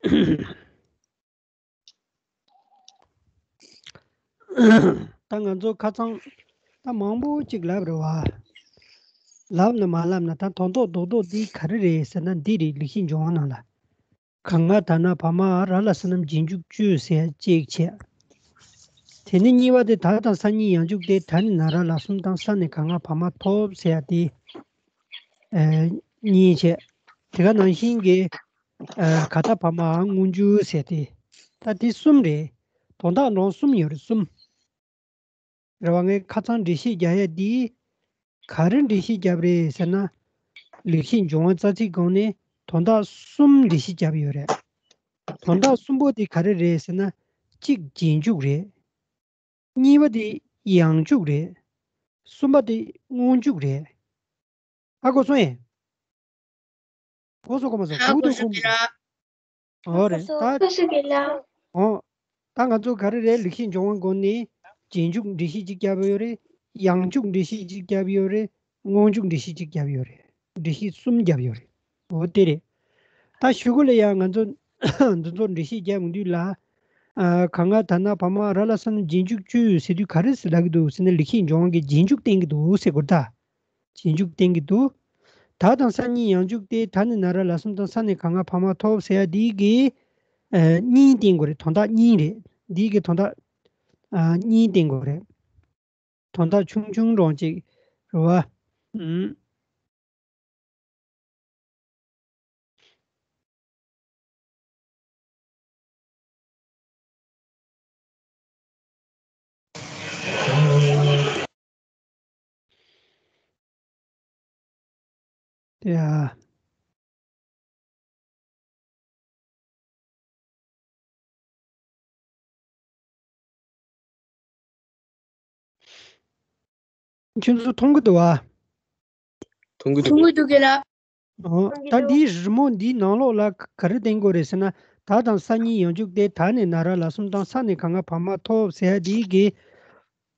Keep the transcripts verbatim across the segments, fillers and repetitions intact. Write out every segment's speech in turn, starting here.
ད་ང་ཚོ་ཁ་སང་ད་མང་པོ་ཅིག་ལབ་རེད་བ། ལབ་ན་མ་ལབ་ན་ད་དོན་རྡོག་རྡོག་རྡོག་འདི་ག་རེ་རེད་ཟེར་ན། འདི་རེད། ལེགས་བཤད་ལྗོན་དབང་ནང་ལ། ག་ང་ད་ན་བ་མ་ར་ལ་ས་རྣམས་རྗེས་འཇུག་བཅུ་ཟེར་གཅིག་བྱས། དེ་ནས་གཉིས་པ་དེ་ད་དང་ས་གཉིས་ཡང་འཇུག་སྟེ། ད་ནི་ན་ར་ལ་གསུམ་དང་ས་ནས་ག་ང་བ་མ་ཐོབ་ཟེར་ཡ་དེ་ཨ་གཉིས་བྱས། དེ་ག་ནང་བཞིན་གྱི་ཨ་ག་ད་བ་མ་སྔོན་འཇུག་ཟེར་ཏེ། ད་དེ་གསུམ་རེད། དོན་དག་འདྲ་གསུམ་ཡོད་རེད། གསུམ། རེད་བ། ངས་ཁ་སང་འགྲེལ་བཤད་རྒྱག་ཡ་འདི་ག་རེ་འགྲེལ་བཤད་བརྒྱབ་རེད་ཟེར་ན། ལེགས་བཤད་ལྗོན་དབང་རྩ་ཚིག་གོང་ནས་དོན་དག་གསུམ་འགྲེལ་བཤད་བརྒྱབ་ཡོད་རེད། དོན་དག་གསུམ་པོ་དེ་ག་རེ་རེད་ཟེར་ན། གཅིག་རྗེས་འཇུག་རེད། གཉིས་པ་དེ་ཡང་འཇུག་རེད། གསུམ་པ་དེ་སྔོན་འཇུག་རེད། ཧ་གོ་སོང་ངས། གོ་སོང་གོ་མ་སོང་། ཧ་གོ་གོ་སོང་གོ་མ་གི་སོང་། ར། ཨོ་རེད། ད་ཁོ་སུ་གི་ལ། ཨོ། ད་ང་ཚོ་ག་རེ་རེད། ལེགས་བཤད་ལྗོན་དབང་སྒོ་ནས་རྗེས་འཇུག་འགྲེལ་བཤད་ཅིག་བརྒྱབ་ཡོད་རེད། ཡང་འཇུག་འགྲེལ་བཤད་ཅིག་བརྒྱབ་ཡོད་རེད། སྔོན་འཇུག་འགྲེལ་བཤད་ཅིག་བརྒྱབ་ཡོད་རེད། འགྲེལ་བཤད་གསུམ་བརྒྱབ་ཡོད་རེད། ཨོ་དེ་རེད། ད་གཞུག་གུ་ལ་ཡང་ང་ཚོ་འདི་ཚོ་འགྲེལ་བཤད་རྒྱག་ཡོང་དུས་ལ། ཨ་ག་ང་ད་ན་བ་མ་ར་ལ་ས་རྣམས་རྗེས་འཇུག་བཅུ་ཟེར་དུས་ག་རེ་ཟེར་ལབ་ཀྱི་འདུག་ཟེར་ན། ལེགས་བཤད་ལྗོན་དབང་གི་རྗེས་འཇུག་བསྟན་གྱི་འདུག་ཟེར་དགོས་ད། རྗེས་འཇུག་བསྟན་གྱི་འདུག་ད་དང་ས་གཉིས་ཡང་འཇུག་སྟེ། ད་ནི་ན་ར་ལ་གསུམ་དང་ས་ནས་ག་ང་བ་མ་ཐོབ་ཟེར་ཡ་འདི་གི་ཨ་གཉིས་བསྟན་དགོས་རེད། དོན་དག་གཉིས་རེད། འདི་གི་དོན་དག་ཨ་གཉིས་བསྟན་དགོས་རེད། དོན་དག་ཆུང་ཆུང་རང་ཅིག་རེད་བ། ཨུམ། དེ་ཡ། ཁྱོད་ཚོ་མཐོང་གི་འདུག་བ། མཐོང་གི་འདུག་མཐོང་གི་འདུག་གི་ལ། ཨོ། ད་འདིའི་རི་མོ་འདིའི་ནང་ལོགས་ལ་ག་རེ་བསྟན་དགོས་རེད་ཟེར་ན། ད་དང་ས་གཉིས་ཡང་འཇུག་སྟེ། ད་ནས་ན་ར་ལ་གསུམ་དང་ས་ནས་ག་ང་བ་མ་ཐོབ་ཟེར་ཡ་འདི་གི་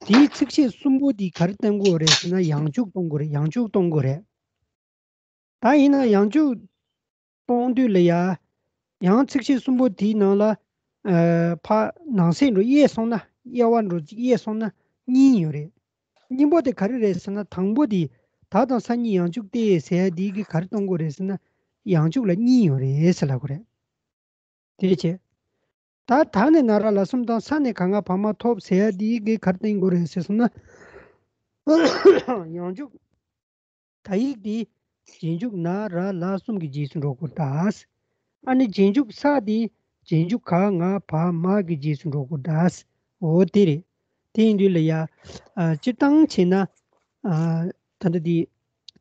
དེའི་ཚིགས་བཅད་གསུམ་པོ་འདི་ག་རེ་གཏོང་དགོས་རེད་ཟེར་ན། ཡང་འཇུག་གཏོང་དགོས་རེད། ཡང་འཇུག་གཏོང་དགོས་རེད། ད་ཡིན་ན་ཡང་འཇུག་གཏོང་དུས་ལ་ཡ། ཡང་ཚིགས་བཅད་གསུམ་པོ་དེའི་ནང་ལ། ཨ་ཕར་ནང་གསེས་འགྲོ་དབྱེ་སོང་ན། དབྱེ་བ་འགྲོ་དབྱེ་སོང་ན་གཉིས་ཡོད་རེད། གཉིས་པོ་དེ་ག་རེ་རེད་ཟེར་ན། དང་པོ་དེ་ད་དང་ས་གཉིས་ཡང་འཇུག་སྟེ་ཟེར་ཡ་དེ་གི་ག་རེ་གཏོང་དགོས་རེད་ཟེར་ན། ཡང་འཇུག་ལ་གཉིས་ཡོད་རེད་ཟེར་ལབ་དགོས་རེད། དེ་བྱས། ད་ད་ནས་ན་ར་ལ་གསུམ་དང་ས་ནས་ག་ང་བ་མ་ཐོབ་ཟེར་ཡ་དེ་གི་ག་རེ་བསྟན་དགོས་རེད་ཟེར་སོང་ན། ཡང་འཇུག་ད་ཡིག་དེ་རྗེས་འཇུག་ན་ར་ལ་གསུམ་གྱི་རྗེས་སུ་འགྲོ་དགོས་རེད་ད། ཨ་ནི་རྗེས་འཇུག་ས་དེ་རྗེས་འཇུག་ག་ང་བ་མ་གི་རྗེས་སུ་འགྲོ་དགོས་རེད་ད། འོ་དེ་རེད། དེ་ཡིན་དུས་ལ་ཡ། ཨ་སྤྱིར་བཏང་བྱས་ན། ཨ་ད་ལྟ་དེ་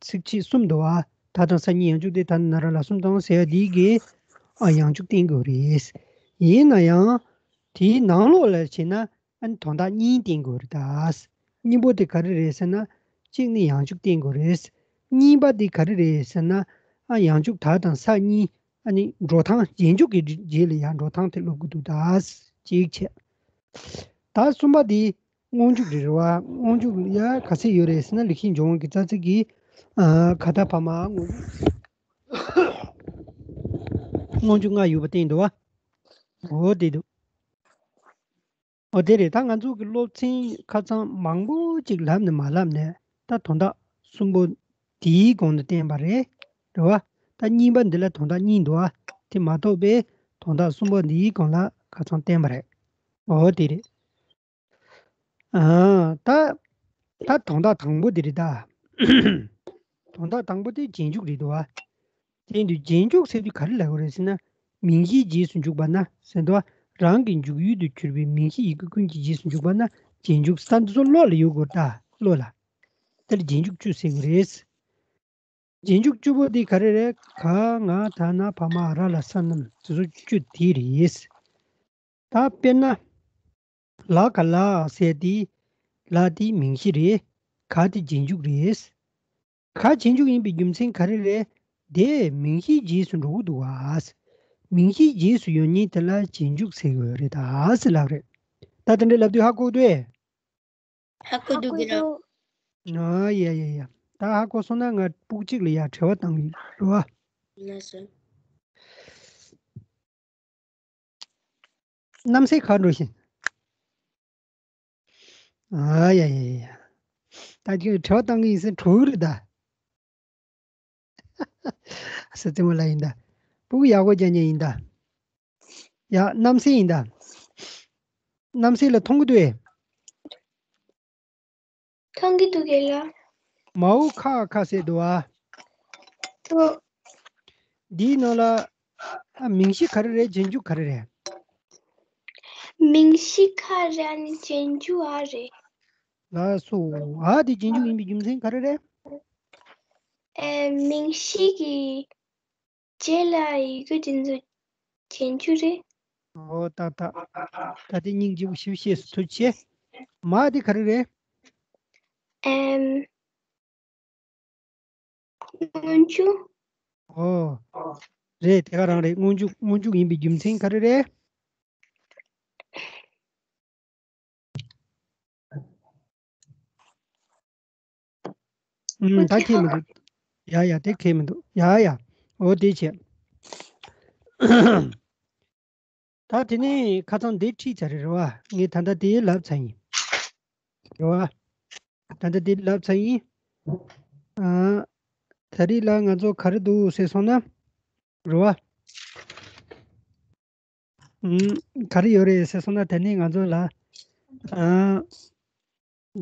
ཚིགས་བཅད་གསུམ་འདུག་བ། ད་དང་ས་གཉིས་ཡང་འཇུག་སྟེ། ད་ནི་ན་ར་ལ་གསུམ་དང་ཟེར་ཡ་དེ་གི་ཨ་ཡང་འཇུག་བསྟན་དགོས་རེད། ཡིན་ན་ཡང་དེའི་ནང་ལོགས་ལ་བྱས་ན། ཨ་ནི་དོན་དག་གཉིས་བསྟན་དགོས་རེད་ད། གཉིས་པོ་དེ་ག་རེ་རེད་ཟེར་ན། གཅིག་ནི་ཡང་འཇུག་བསྟན་དགོས་རེད། གཉིས་པ་དེ་ག་རེ་རེད་ཟེར་ན། ཨ་ཡང་འཇུག་ད་དང་ས་གཉིས། ཨ་ནི་འགྲོ་སྟངས་རྗེས་འཇུག་གི་རྗེས་ལ་ཡང་འགྲོ་སྟངས་དེ་སློབ་དགོས་འདུག་ད། གཅིག་བྱས། ད་གསུམ་པ་དེ་སྔོན་འཇུག་རེད་བ། སྔོན་འཇུག་ཡ་ག་ཚད་ཡོད་རེད་ཟེར་ན། ལེགས་བཤད་ལྗོན་དབང་གི་རྩ་ཚིག་གི་ཨ་ག་ད་བ་མ་སྔོན་འཇུག་སྔོན་འཇུག་ལྔ་ཡོད་པ་བསྟན་འདུག་བ། འོ་དེ་འདུག་འོ་དེ་རེད། ད་ང་ཚོ་གི་སློབ་ཚན་ཁ་སང་མང་པོ་ཅིག་ལབ་ནས་མ་ལབ་ནས། ད་དོན་དག་གསུམ་པོ་དེའི་སྒང་ནས་བསྟན་པ་རེད། རེད་བ། ད་གཉིས་པ་འདི་ལ་དོན་དག་གཉིས་འདུག་བ། དེ་མ་གཏོགས་པའི་དོན་དག་གསུམ་པོ་འདིའི་སྒང་ལ་ཁ་སང་བསྟན་པ་རེད། འོ་དེ་རེད། ཨ་ད་ད་དོན་དག་དང་པོ་འདི་རེད་ད། དོན་དག་དང་པོ་དེ་རྗེས་འཇུག་རེད་འདུག་བ། དེ་ཡིན་དུས་རྗེས་འཇུག་ཟེར་དུས་ག་རེ་ལབ་དགོས་རེད་ཟེར་ན། མིང་གཞིའི་རྗེས་སུ་འཇུག་པ་ན་ཟེར་འདུག་བ། རང་གི་འཇུག་ཡུལ་དུ་གྱུར་པའི་མིང་གཞི་ཡི་གེ་ཀུན་གྱི་རྗེས་སུ་འཇུག་པ་ན་རྗེས་འཇུག་ཟེར། འདི་ཚོ་བློ་ལ་ཡོད་དགོས་ད། བློ་ལ། དེ་ལ་རྗེས་འཇུག་བཅུ་ཟེར་གྱི་རེད། རྗེས་འཇུག་བཅུ་པོ་དེ་ག་རེ་རེད། ག་ང་ད་ན་བ་མ་ར་ལ་ས་རྣམས་དེ་ཚོ་བཅུ་དེ་རེད། ད་དཔེར་ན། ལ་ག་ལ་ཟེར་དེ། ལ་དེ་མིང་གཞི་རེད། ག་དེ་རྗེས་འཇུག་རེད། ག་རྗེས་འཇུག་ཡིན་པའི་རྒྱུ་མཚན་ག་རེ་རེད། དེ་མིང་གཞིའི་རྗེས་སུ་འགྲོ་གི་འདུག་བ། མིང་གཞིའི་རྗེས་སུ་ཡོད་མཁན་དེ་ལ་རྗེས་འཇུག་ཟེར་གྱི་ཡོད་རེད་ད་ཟེར་ལབ་རེད། ད་དེ་འདྲ་ལབ་དུས་ཧ་གོ་འདུག་ཨེ། ཧ་གོ་འདུག་གི་ར། ཨ་ཡ་ཡ་ཡ། ད་ཧ་གོ་སོང་ན་ང་ཕྲུ་གུ་གཅིག་ལ་ཡ་དྲི་བ་བཏང་གི་ཡོད་རེད་བ། ལགས་སོ། རྣམ་སྲས་ག་འགྲོ་ཤིན། ཨ་ཡ་ཡ་ཡ། ད་ཁྱོད་དྲི་བ་བཏང་གི་ཡིན་ཟེར་གྲོགས་རེད་ད། ཟེར་རྩེད་མོ་ལ་ཡིན་ད། སྤུ་གུ་ཡག་པོ་རྒྱག་མཁན་ཡིན་ད། ཡ་རྣམ་སྲས་ཡིན་ད། རྣམ་སྲས་ལ་མཐོང་གི་འདུག་ཨེ། མཐོང་གི་འདུག་གས་ལ། མའོ་ཁ་ཁ་ཟེར་འདུག་ཨ། འདུག་འདིའི་ནང་ལ་ཨ་མིང་གཞི་ག་རེ་རེད། རྗེས་འཇུག་ག་རེ་རེད། མིང་གཞི་ཁ་རེད། ཨ་ནི་རྗེས་འཇུག་ཨ་རེད། ལགས་སོ། ཨ་དེ་རྗེས་འཇུག་ཡིན་པའི་རྒྱུ་མཚན་ག་རེ་རེད། ཨེ། མིང་གཞི་གི་རྗེས་ལ་ཡི་གེ་དེ་ཚོ་རྗེས་འཇུག་རེད། ཨོ་ཏག་ཏག་ད་དེ་སྙིང་རྗེ་པོ་ཞེ་པོ་ཤེས་སུ་ཐུགས་ཆེ། མ་དེ་ག་རེ་རེད། ཨེམ། སྔོན་འཇུག་ཨོ། རེད། དེ་ག་རང་རེད། སྔོན་འཇུག་སྔོན་འཇུག་ཡིན་པའི་རྒྱུ་མཚན་ག་རེ་རེད། ཨུམ། ད་ཁེལ་མི་འདུག་ཡ་ཡ་དེ་ཁེལ་མི་འདུག་ཡ་ཡ། ཨོ་དེ་བྱས། ད་དེ་ནས་ཁ་སང་འདི་ཁྲིད་ཚར་རེད་བ། ངས་ད་ལྟ་དེ་ལབ་ཚར་ཡིན། རེད་བ། ད་ལྟ་དེ་ལབ་ཚར་ཡིན། ཨ། ད་རེས་ལ་ང་ཚོ་ག་རེ་འདུག་ཟེར་སོང་ན། རེད་བ། ཨུམ། ག་རེ་ཡོད་རེད་ཟེར་སོང་ན། དེ་ནས་ང་ཚོ་ལ། ཨ།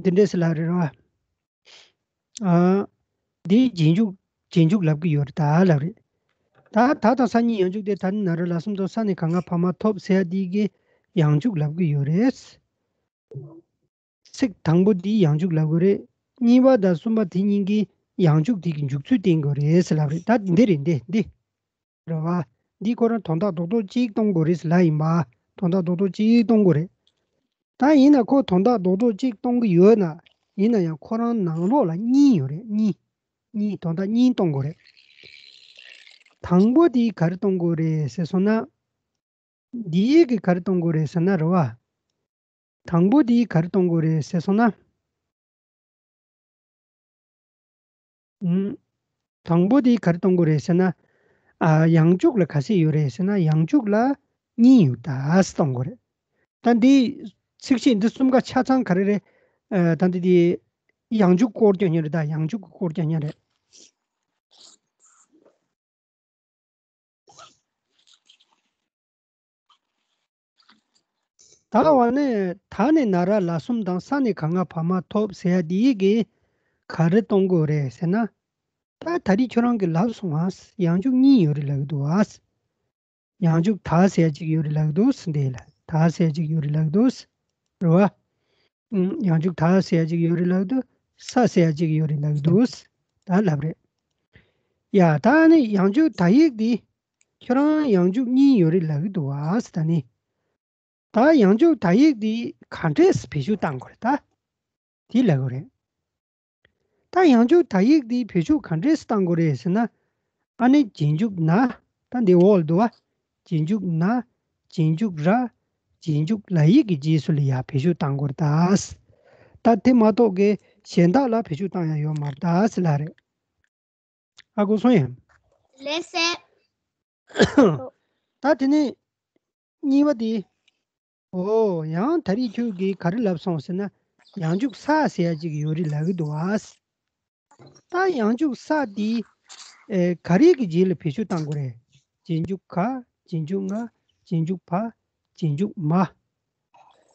འདི་འདྲས་སུ་ལབ་རེད་ར། ཨ། འདིའི་རྗེས་འཇུག་རྗེས་འཇུག་ལབ་ཀྱི་ཡོད་རེད་ད་ལབ་རེད། ད་ད་དང་ས་གཉིས་ཡང་འཇུག་དེ། ད་ནི་ན་རོ་ལ་གསུམ་དང་ས་ནས་ག་ང་བ་མ་ཐོབ་ཟེར་ཡ་འདི་གི་ཡང་འཇུག་ལབ་ཀྱི་ཡོད་རེད། ཚིག་དང་པོ་འདིའི་ཡང་འཇུག་ལབ་དགོས་རེད། གཉིས་པ་དང་གསུམ་པ་དེ་གཉིས་ཀྱི་ཡང་འཇུག་དེ་གི་འཇུག་ཚུལ་བསྟན་དགོས་རེད་ཟེར་ལབ་རེད། ད་འདི་རེད། འདི་འདི། རེད་བ། འདི་ཁོ་རང་དོན་དག་རྡོག་རྡོག་གཅིག་གཏོང་དགོས་རེད་ཟེར་ལབ་ཡིན་པ། དོན་དག་རྡོག་རྡོག་གཅིག་གཏོང་དགོས་རེད། ད་ཡིན་ན་ཁོ་དོན་དག་རྡོག་རྡོག་གཅིག་གཏོང་གི་ཡོད་ན། ཡིན་ན་ཡང་ཁོ་རང་ནང་ལོགས་ལ་གཉིས་ཡོད་རེད། གཉིས། གཉིས། དོན་དག་གཉིས་གཏོང་དགོས་རེད། དང་པོ་དེ་ག་རེ་གཏོང་དགོས་རེད་ཟེར་སོང་ན། འདིའི་གི་ག་རེ་གཏོང་དགོས་རེད་ཟེར་ན་རེད་བ། དང་པོ་དེ་ག་རེ་གཏོང་དགོས་རེད་ཟེར་སོང་ན། ཨུམ། དང་པོ་དེ་ག་རེ་གཏོང་དགོས་རེད་ཟེར་ན། ཨ། ཡང་འཇུག་ལ་ག་ཚད་ཡོད་རེད་ཟེར་ན། ཡང་འཇུག་ལ་གཉིས་ཡོད་ད་ཟེར་གཏོང་དགོས་རེད། ད་འདི་ཚིགས་བཅད་འདི་གསུམ་ཀ་ཆ་ཚང་ག་རེ་རེད། ཨ། ད་འདི་དེ་ཡང་འཇུག་སྐོར་རྐྱང་རྐྱང་རེད། ད་ཡང་འཇུག་གི་སྐོར་རྐྱང་རྐྱང་རེད། ད་བ་ནི་ད་ནི་ན་ར་ལ་གསུམ་དང་ས་ནི་ག་ང་བ་མ་ཐོབ་ཟེར་ཡ་འདི་གི་ག་རེ་གཏོང་དགོས་རེད་ཟེར་ན། ད་ད་རེས་ཁྱོད་རང་གིས་ལབ་སོང་ཨ། ཡང་འཇུག་གཉིས་ཡོད་རེད་ལབ་ཀྱི་འདུག་ཨ། ཡང་འཇུག་ད་ཟེར་ཡ་གཅིག་ཡོད་རེད་ལབ་ཀྱི་འདུག་ཟེར། འདི་ལ་ད་ཟེར་ཡ་གཅིག་ཡོད་རེད་ལབ་ཀྱི་འདུག་ཟེར། རེད་བ། ཨུམ། ཡང་འཇུག་ད་ཟེར་ཡ་གཅིག་ཡོད་རེད་ལབ་ཀྱི་འདུག་ས་ཟེར་ཡ་གཅིག་ཡོད་རེད་ལབ་ཀྱི་འདུག་ཟེར། ད་ལབ་རེད། ཡ། ད་ནི་ཡང་འཇུག་ད་ཡིག་འདི་ཁྱོད་རང་ཡང་འཇུག་གཉིས་ཡོད་རེད་ལབ་ཀྱི་འདུག་ཨ་ཟེར། ད་ནི་ད་ཡང་འཇུག་ད་ཡིག་འདི་ག་འདྲས་བེད་སྤྱོད་གཏང་དགོས་རེད་ད། དེ་ལབ་དགོས་རེད། ད་ཡང་འཇུག་ད་ཡིག་འདི་བེད་སྤྱོད་ག་འདྲས་གཏང་དགོས་རེད་ཟེར་ན། ཨ་ནི་རྗེས་འཇུག་ན། ད་འདི་འོག་ལ་འདུག་བ། རྗེས་འཇུག་ན། རྗེས་འཇུག་ར། རྗེས་འཇུག་ལ་ཡིག་གི་རྗེས་སུ་ལ་ཡ་བེད་སྤྱོད་གཏང་དགོས་རེད་ད། ད་དེ་མ་གཏོགས་ཀྱི་གཞན་དག་ལ་བེད་སྤྱོད་གཏང་ཡ་ཡོད་མ་རེད་ད་ཟེར་ལབ་རེད། ཧ་གོ་སོང་ཡ། ལགས་སེ། ད་དེ་ནས་གཉིས་པ་དེ། ཨོ། ཡང་ད་རེས་ཁྱོད་ཀྱིས་ག་རེ་ལབ་སོང་ཟེར་ན། ཡང་འཇུག་ས་ཟེར་ཡ་ཅིག་ཡོད་རེད་ལབ་ཀྱི་འདུག་ཨ། ད་ཡང་འཇུག་ས་དེ། ཨེ། ག་རེ་གི་རྗེས་ལ་བེད་སྤྱོད་གཏང་དགོས་རེད། རྗེས་འཇུག་ག་རྗེས་འཇུག་ང་། རྗེས་འཇུག་བ། རྗེས་འཇུག་མ།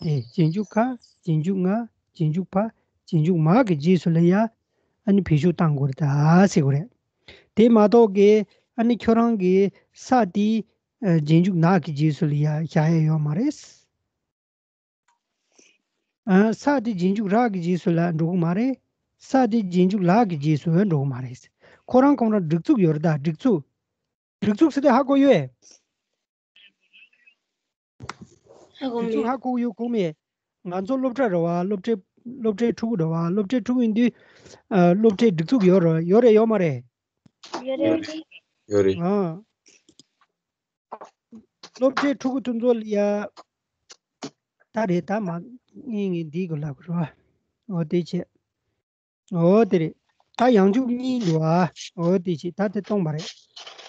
དེ་རྗེས་འཇུག་ག་རྗེས་འཇུག་ང་། རྗེས་འཇུག་བ། རྗེས་འཇུག་མ་གི་རྗེས་སུ་ལ་ཡ། ཨ་ནི་བེད་སྤྱོད་གཏང་དགོས་རེད་ད་ཟེར་དགོས་རེད། དེ་མ་གཏོགས་ཀྱི་ཨ་ནི་ཁྱོད་རང་གི་ས་དེ། ཨ། རྗེས་འཇུག་ན་གི་རྗེས་སུ་ལ་ཡ་བཞག་ཡ་ཡོད་མ་རེད། ཨ། ས་དེ་རྗེས་འཇུག་ར་གི་རྗེས་སུ་ལ་འགྲོ་གི་མ་རེད། ས་དེ་རྗེས་འཇུག་ལ་གི་རྗེས་སུ་འགྲོ་གི་མ་རེད། ཁོ་རང་ཁོ་རང་སྒྲིག་འཛུགས་ཡོད་རེད་ད། སྒྲིག་འཛུགས། སྒྲིག་འཛུགས་ཟེར་དེ་ཧ་གོ་ཡོད། ཧ་གོ་མེད། སྒྲིག་འཛུགས་ཧ་གོ་ཡོད་གོ་མེད། ང་ཚོ་སློབ་གྲྭ་རེད་བ། སློབ་གྲྭའི་སློབ་གྲྭའི་ཕྲུ་གུ་རེད་བ། སློབ་གྲྭའི་ཕྲུ་གུ་ཡིན་དུས། ཨ། སློབ་གྲྭའི་སྒྲིག་འཛུགས་ཡོད་རེད། ཡོད་རེད་ཡོད་མ་རེད། ཡོད་རེད། ཡོད་རེད། ཨ། སློབ་གྲྭའི་ཕྲུ་གུ་དེ་ཚོ་ལ་ཡ། ད་རེད་ད། མ་ངས་ངས་འདིའི་སྐོར་ལབ་དགོས་རེད་བ། འོ་དེ་བྱས། འོ་དེ་རེད། ད་ཡང་འཇུག་གཉིས་འདུག་ཨ། འོ་དེ་བྱས། ད་དེ་སྟོང་པ་རེད།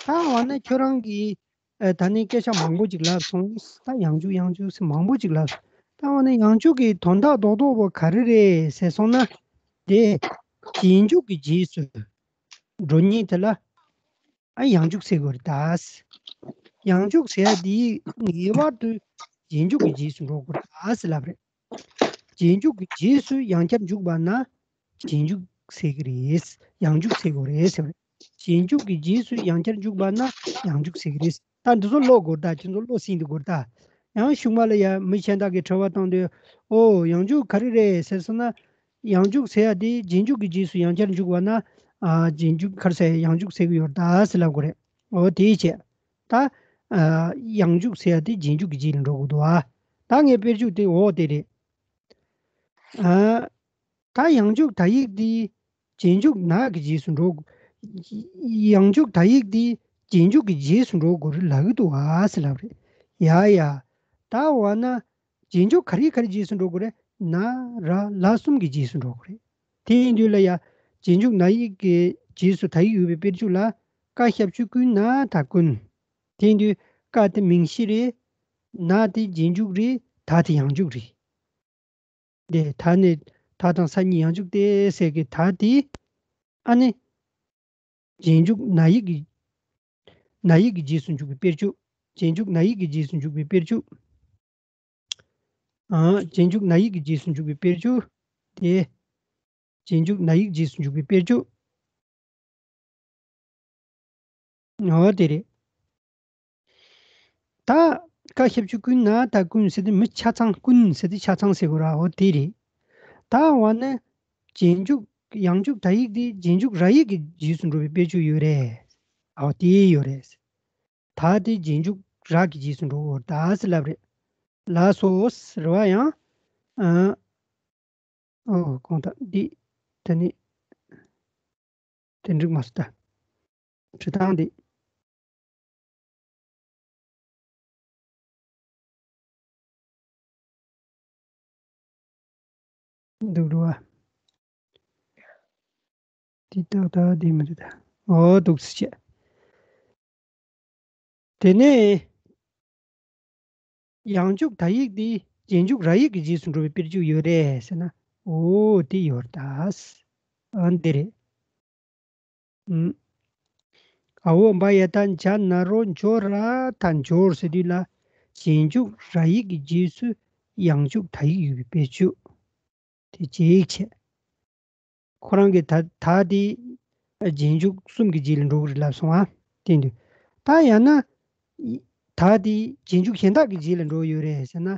ད་འོ་ན་ཁྱོད་རང་གིས། ཨ་ད་ནི་སྐད་ཆ་མང་པོ་ཅིག་ལབ་སོང་། ད་ཡང་འཇུག་ཡང་འཇུག་ཟེར་མང་པོ་ཅིག་ལབ་སོང་། ད་འོ་ན་ཡང་འཇུག་གི་དོན་དག་རྡོག་རྡོག་པོ་ག་རེ་རེད་ཟེར་སོང་ན། དེ་རྗེས་འཇུག་གི་རྗེས་སུ་འགྲོ་མཁན་དེ་ལ་ཨ་ཡང་འཇུག་ཟེར་དགོས་རེད་ད། ཡང་འཇུག་ཟེར་ཡ་དེ་ངེས་པར་དུ་རྗེས་འཇུག་གི་རྗེས་སུ་འགྲོ་དགོས་རེད་ད་ཟེར་ལབ་རེད། རྗེས་འཇུག་གི་རྗེས་སུ་ཡང་བསྐྱར་འཇུག་པ་ན་རྗེས་འཇུག་ཟེར་གི་རེད། ཡང་འཇུག་ཟེར་དགོས་རེད་ཟེར་བ་རེད། རྗེས་འཇུག་གི་རྗེས་སུ་ཡང་བསྐྱར་འཇུག་པ་ན་ཡང་འཇུག་ཟེར་གི་རེད། ད་འདི་ཚོ་ཀློག་དགོས་རེད་ད། ཁྱེད་ཚོ་ཀློག་ཟིན་འདུག་དགོས་རེད་ད། ཡང་གཞུག་མ་ལ་ཡ་མི་གཞན་དག་གིས་དྲི་བ་བཏང་དུས། ཨོ་ཡང་འཇུག་ག་རེ་རེད་ཟེར་སོང་ན། ཡང་འཇུག་ཟེར་ཡ་དེ་རྗེས་འཇུག་གི་རྗེས་སུ་ཡང་བསྐྱར་འཇུག་པ་ན། ཨ་རྗེས་འཇུག་ག་རེ་ཟེར་ཡང་འཇུག་ཟེར་གི་ཡོད་རེད་ད་ཟེར་ལབ་དགོས་རེད། ཨོ་དེའི་ཕྱིར། ད་ཨ་ཡང་འཇུག་ཟེར་ཡ་དེ་རྗེས་འཇུག་གི་རྗེས་ལ་འགྲོ་དགོས་འདུག་ཨ། ད་ངས་དཔེར་བརྗོད་དེ་འོ་དེ་རེད། ཨ། ད་ཡང་འཇུག་ད་ཡིག་འདི་རྗེས་འཇུག་ན་གི་རྗེས་སུ་འགྲོ། ཡང་འཇུག་ད་ཡིག་འདི་རྗེས་འཇུག་གི་རྗེས་སུ་འགྲོ་དགོས་རེད་ལབ་ཀྱི་འདུག་ཨ་ཟེར་ལབ་རེད། ཡ་ཡ། ད་འོ་ན་རྗེས་འཇུག་ག་རེ་ག་རེ་རྗེས་སུ་འགྲོ་དགོས་རེད། ན་ར་ལ་གསུམ་གི་རྗེས་སུ་འགྲོ་དགོས་རེད། དེ་ཡིན་དུས་ལ་ཡ་རྗེས་འཇུག་ན་ཡིག་གི་རྗེས་སུ་ད་ཡིག་ཡོད་པའི་དཔེར་བརྗོད་ལ། ཀ་ཞབས་ཀྱུ་ཀུན་ན་ད་ཀུན། དེ་ཡིན་དུས་ཀ་དེ་མིང་གཞི་རེད། ན་དེ་རྗེས་འཇུག་རེད། ད་དེ་ཡང་འཇུག་རེད། དེ་ད་ནི་ད་དང་ས་གཉིས་ཡང་འཇུག་སྟེ་ཟེར་གི་ད་དེ། ཨ་ནི། རྗེས་འཇུག་ན་ཡིག་གི། ན་ཡིག་གི་རྗེས་སུ་འཇུག་པའི་དཔེར་བརྗོད། རྗེས་འཇུག་ན་ཡིག་གི་རྗེས་སུ་འཇུག་པའི་དཔེར་བརྗོད། ཨ། རྗེས་འཇུག་ན་ཡིག་གི་རྗེས་སུ་འཇུག་པའི་དཔེར་བརྗོད། དེ། རྗེས་འཇུག་ན་ཡིག་རྗེས་སུ་འཇུག་པའི་དཔེར་བརྗོད། འོ་དེ་རེད། ད་ཀ་ཞབས་ཀྱུ་ཀུན་ན་ད་ཀུན་ཟེར་དུས་མི་ཆ་ཚང་ཀུན་ཟེར་དུས་ཆ་ཚང་ཟེར་དགོས་ར། འོ་དེ་རེད། ད་འོ་ན་རྗེས་འཇུག་ཡང་འཇུག་ད་ཡིག་དེ་རྗེས་འཇུག་ར་ཡིག་གི་རྗེས་སུ་འགྲོ་བའི་དཔེར་བརྗོད་ཡོད་རེད། འོ་དེ་ཡོད་རེད། ད་དེ་རྗེས་འཇུག་ར་གི་རྗེས་སུ་འགྲོ་དགོས་རེད་ད་ཟེར་ལབ་རེད། ལགས་སོ། རེད་བ་ཡང་། ཨ། ཨོ་གང་ལྟར་འདི། དེ་ནི། དེ་འགྲིག་མ་སོང་ད། བྲིས་སྟངས་འདི། འདུག་འགྲོ་བ། འདི་ཏག་ཏག་འདི་མི་འདུག་ད། ཨོ་འདུག་སེ་བྱས། དེ་ནས། ཡང་འཇུག་ད་ཡིག་འདི་རྗེས་འཇུག་ར་ཡིག་གི་རྗེས་སུ་འགྲོ་བའི་དཔེར་བརྗོད་ཡོད་རེད་ཟེར་ན། འོ་དེ་ཡོད་རེད་ད། ཨ་འདི་རེད། ཨུམ། ཨ་འོ་འབའ་ཡ་ད་འཇ་ན་རོ་འཇོ་ར་ད་འཇོར་ཟེར་དུས་ལ། རྗེས་འཇུག་ར་ཡིག་གི་རྗེས་སུ་ཡང་འཇུག་ད་ཡིག་ཡོད་པའི་དཔེར་བརྗོད། དེ་གཅིག་བྱས། ཁོ་རང་གིས་ད་ད་དེ་རྗེས་འཇུག་གསུམ་གྱི་རྗེས་ལ་འགྲོ་གི་རེད་ལབ་སོང་ཨ། དེ་འདུག་ད་ཡང་ན། ད་དེ་རྗེས་འཇུག་གཞན་དག་གི་རྗེས་ལ་འགྲོ་ཡོད་རེད་ཟེར་ན།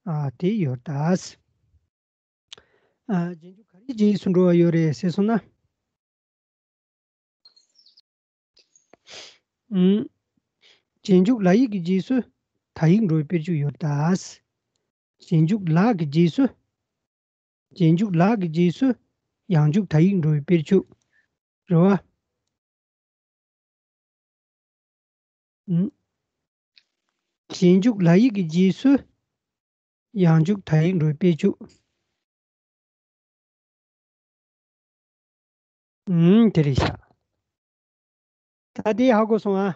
ཨ་དེ་ཡོད་ད། ཨ་རྗེས་འཇུག་ག་རེའི་རྗེས་སུ་འགྲོ་བ་ཡོད་རེད་ཟེར་སོང་ན། ཨུམ། རྗེས་འཇུག་ལ་ཡིག་གི་རྗེས་སུ་ད་ཡིག་འགྲོ་བའི་དཔེར་བརྗོད་ཡོད་ད། རྗེས་འཇུག་ལ་གི་རྗེས་སུ། རྗེས་འཇུག་ལ་གི་རྗེས་སུ་ཡང་འཇུག་ད་ཡིག་འགྲོ་བའི་དཔེར་བརྗོད། རེད་བ། ཨུམ། རྗེས་འཇུག་ལ་ཡིག་གི་རྗེས་སུ་ཡང་འཇུག་ད་ཡིག་འགྲོ་བའི་དཔེར་བརྗོད། ཨུམ། དེ་རེད་ཤག་ད་དེ་ཧ་གོ་སོང་ཨ།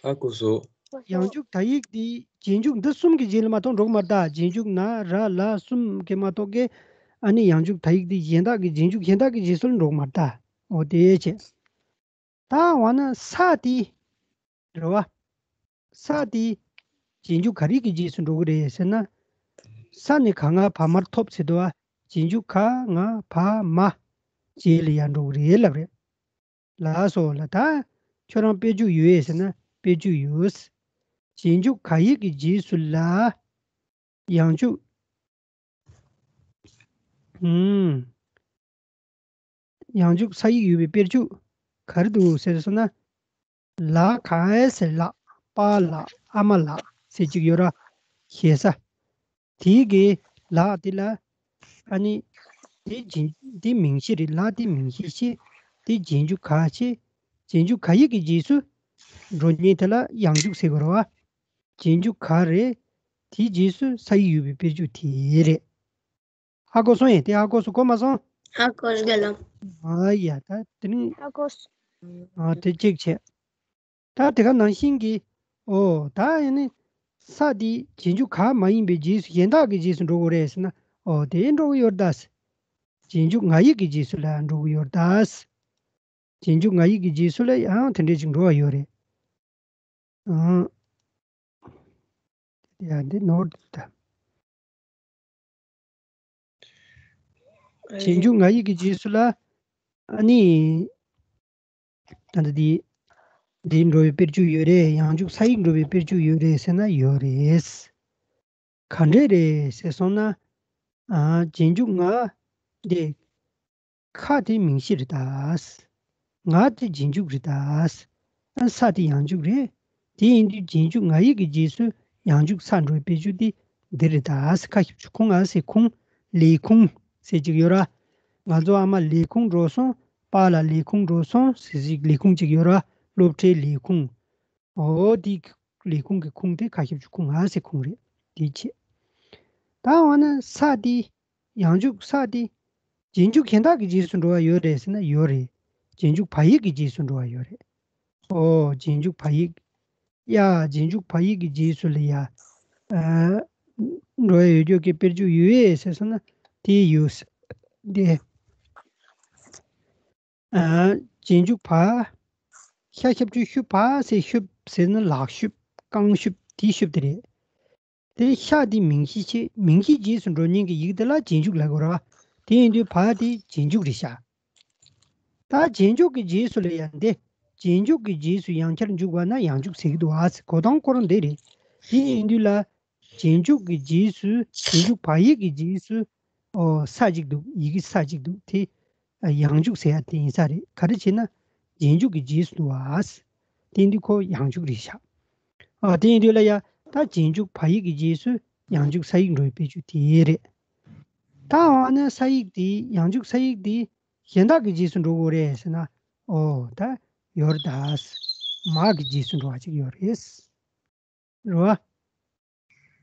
ཧ་གོ་སོང་། ཡང་འཇུག་ད་ཡིག་དེ་རྗེས་འཇུག་འདི་གསུམ་གྱི་རྗེས་ལ་མ་གཏོགས་འགྲོ་གི་མ་རེད་ད། རྗེས་འཇུག་ན་ར་ལ་གསུམ་གྱི་མ་གཏོགས་ཀྱི། ཨ་ནི་ཡང་འཇུག་ད་ཡིག་དེ་གཞན་དག་གི་རྗེས་འཇུག་གཞན་དག་གི་རྗེས་སུ་ལ་འགྲོ་གི་མ་རེད་ད། འོ་དེ་བྱས། ད་འོ་ན་ས་དེ། རེད་བ། ས་དེ་རྗེས་འཇུག་ག་རེ་གི་རྗེས་སུ་འགྲོ་གི་རེད་ཟེར་ན། ས་ནི་ག་ང་བ་མར་ཐོབ་ཟེར་འདུག་བ། རྗེས་འཇུག་ག་ང་བ་མ་རྗེས་ལ་ཡར་འགྲོ་གི་རེད་ལབ་རེད། ལགས་སོ་ལ་ད། ཁྱོད་རང་དཔེར་བརྗོད་ཡོད་ཟེར་ན་དཔེར་བརྗོད་ཡོད། རྗེས་འཇུག་ག་ཡིག་གི་རྗེས་སུ་ལ། ཡང་འཇུག་ཨུམ། ཡང་འཇུག་ས་ཡིག་ཡོད་པའི་དཔེར་བརྗོད་ག་རེ་འདུག་ཟེར་སོང་ན། ལ་ག་ཨེ་ཟེར་ལགས། པཱ་ལགས། ཨ་མ་ལགས་ཟེར་གཅིག་ཡོད་ར། ཞེ་ས། དེའི་གི་ལ་དེ་ལ། ཨ་ནི། དེ་རྗེས་དེ་མིང་གཞི་རེད། ལ་དེ་མིང་གཞི་བྱས། དེ་རྗེས་འཇུག་ག་བྱས། རྗེས་འཇུག་ག་ཡིག་གི་རྗེས་སུ་འགྲོ་མཁན་དེ་ལ་ཡང་འཇུག་ཟེར་དགོས་རེད་བ། རྗེས་འཇུག་ག་རེད། དེའི་རྗེས་སུ་ས་ཡིག་ཡོད་པའི་དཔེར་བརྗོད་དེ་རེད། ཧ་གོ་སོང་ཡ། དེ་ཧ་གོ་སོང་། གོ་མ་སོང་། ཧ་གོ་སོང་། ཨ་ཡ་ད་དེ་ནི། ཧ་གོ་སོང་། ཨ་དེ་གཅིག་བྱས། ད་དེ་ག་ནང་བཞིན་གྱི། ཨོ་ད་ཡིན་ནི། ས་དེ་རྗེས་འཇུག་ག་མ་ཡིན་པའི་རྗེས་སུ་གཞན་དག་གི་རྗེས་སུ་འགྲོ་དགོས་རེད་ཟེར་ན། ཨོ་དེ་འགྲོ་གི་ཡོད་རེད་ད། རྗེས་འཇུག་ང་ཡིག་གི་རྗེས་སུ་ལ་འགྲོ་གི་ཡོད་རེད་ད། རྗེས་འཇུག་ང་ཡིག་གི་རྗེས་སུ་ལ་ཡང་དེ་འདྲས་ཅིག་འགྲོ་བ་ཡོད་རེད། ཨང་། ཡ་འདི་ནོར་འདུག་ད། རྗེས་འཇུག་ང་ཡིག་གི་རྗེས་སུ་ལ། ཨ་ནི། ད་ལྟ་འདི། འདི་འགྲོ་བའི་དཔེར་བརྗོད་ཡོད་རེད། ཡང་འཇུག་ས་ཡིག་འགྲོ་བའི་དཔེར་བརྗོད་ཡོད་རེད་ཟེར་ན་ཡོད་རེད། ག་འདྲས་རེད་ཟེར་སོང་ན། ཨ་རྗེས་འཇུག་ང་འདི། ཁ་དེ་མིང་གཞི་རེད་ད། ང་དེ་རྗེས་འཇུག་རེད་ད། ཨ་ས་དེ་ཡང་འཇུག་རེད། དེ་ཡིན་དུས་རྗེས་འཇུག་ང་ཡིག་གི་རྗེས་སུ་ཡང་འཇུག་ས་འགྲོ་བའི་དཔེར་བརྗོད་དེ་འདི་རེད་ད། ཁ་ཞབས་ཀྱུ་ཁུང་ཨ་ཟེར་ཁུང་། ལས་ཁུངས་ཟེར་ཅིག་ཡོད་ར། ང་ཚོ་ཨ་མ་ལས་ཁུངས་འགྲོ་སོང་། པཱ་ལགས་ལས་ཁུངས་འགྲོ་སོང་ཟེར་ཅིག་ལས་ཁུངས་ཅིག་ཡོད་ར། སློབ་གྲྭའི་ལས་ཁུངས། འོ་དེ་ལས་ཁུངས་ཀྱི་ཁུངས་དེ་ཁ་ཞབས་ཀྱུ་ཁུང་ཨ་ཟེར་ཁུང་རེད། དེ་བྱས། ད་འོ་ན་ས་དེ། ཡང་འཇུག་ས་དེ། རྗེས་འཇུག་གཞན་དག་གི་རྗེས་སུ་འགྲོ་བ་ཡོད་རེད་ཟེར་ན་ཡོད་རེད། རྗེས་འཇུག་བ་ཡིག་གི་རྗེས་སུ་འགྲོ་བ་ཡོད་རེད། ཨོ་རྗེས་འཇུག་བ་ཡིག་ཡ་རྗེས་འཇུག་བ་ཡིག་གི་རྗེས་སུ་ལ་ཡ། ཨ། འགྲོ་བ་ཡོད་རྒྱུ་གི་དཔེར་བརྗོད་ཡོད་ཟེར་སོང་ན་དེ་ཡོད། དེ། ཨ། རྗེས་འཇུག་བ། ཤ་ཞབས་ཀྱུ་ཤུ་བ་ཟེར་ཤུབ་ཟེར་ན་ལག་ཤུབ་རྐང་ཤུབ་དེ་ཤུབ་དེ་རེད། དེ་ཤ་དེ་མིང་གཞི་བྱས། མིང་གཞིའི་རྗེས་སུ་འགྲོ་མཁན་གྱི་ཡིག་དེ་ལ་རྗེས་འཇུག་ལབ་དགོས་ར། དེ་ཡིན་དུས་བ་དེ་རྗེས་འཇུག་རེད་ཤག་ད་རྗེས་འཇུག་གི་རྗེས་སུ་ལ་ཡང་འདི། རྗེས་འཇུག་གི་རྗེས་སུ་ཡང་བསྐྱར་འཇུག་པ་ན་ཡང་འཇུག་ཟེར་གྱི་འདུག་ཨ། གོ་སྟངས་ཁོ་རང་འདི་རེད། དེ་ཡིན་དུས་ལ། རྗེས་འཇུག་གི་རྗེས་སུ་རྗེས་འཇུག་བ་ཡིག་གི་རྗེས་སུ། ཨོ་ས་གཅིག་འདུག་ཡི་གེ་ས་གཅིག་འདུག་དེ། ཡང་འཇུག་ཟེར་ཡ་དེ་ཡིན་ས་རེད། ག་རེ་བྱས་ན། རྗེས་འཇུག་གི་རྗེས་སུ་འདུག་ཨ། དེ་འདི་ཁོ་ཡང་འཇུག་རེད་ཤག་ཨ་དེ་ཡིན་དུས་ལ་ཡ། ད་རྗེས་འཇུག་བ་ཡིག་གི་རྗེས་སུ་ཡང་འཇུག་ས་ཡིག་འགྲོ་བའི་དཔེར་བརྗོད་དེ་རེད། ད་འོ་ན་ས་ཡིག་དེ་ཡང་འཇུག་ས་ཡིག་དེ་གཞན་དག་གི་རྗེས་སུ་འགྲོ་དགོས་རེད་ཟེར་ན། ཨོ་ད་ཡོད་རེད་ད། མ་གི་རྗེས་སུ་འགྲོ་བ་ཅིག་ཡོད་རེད། རེད་བ།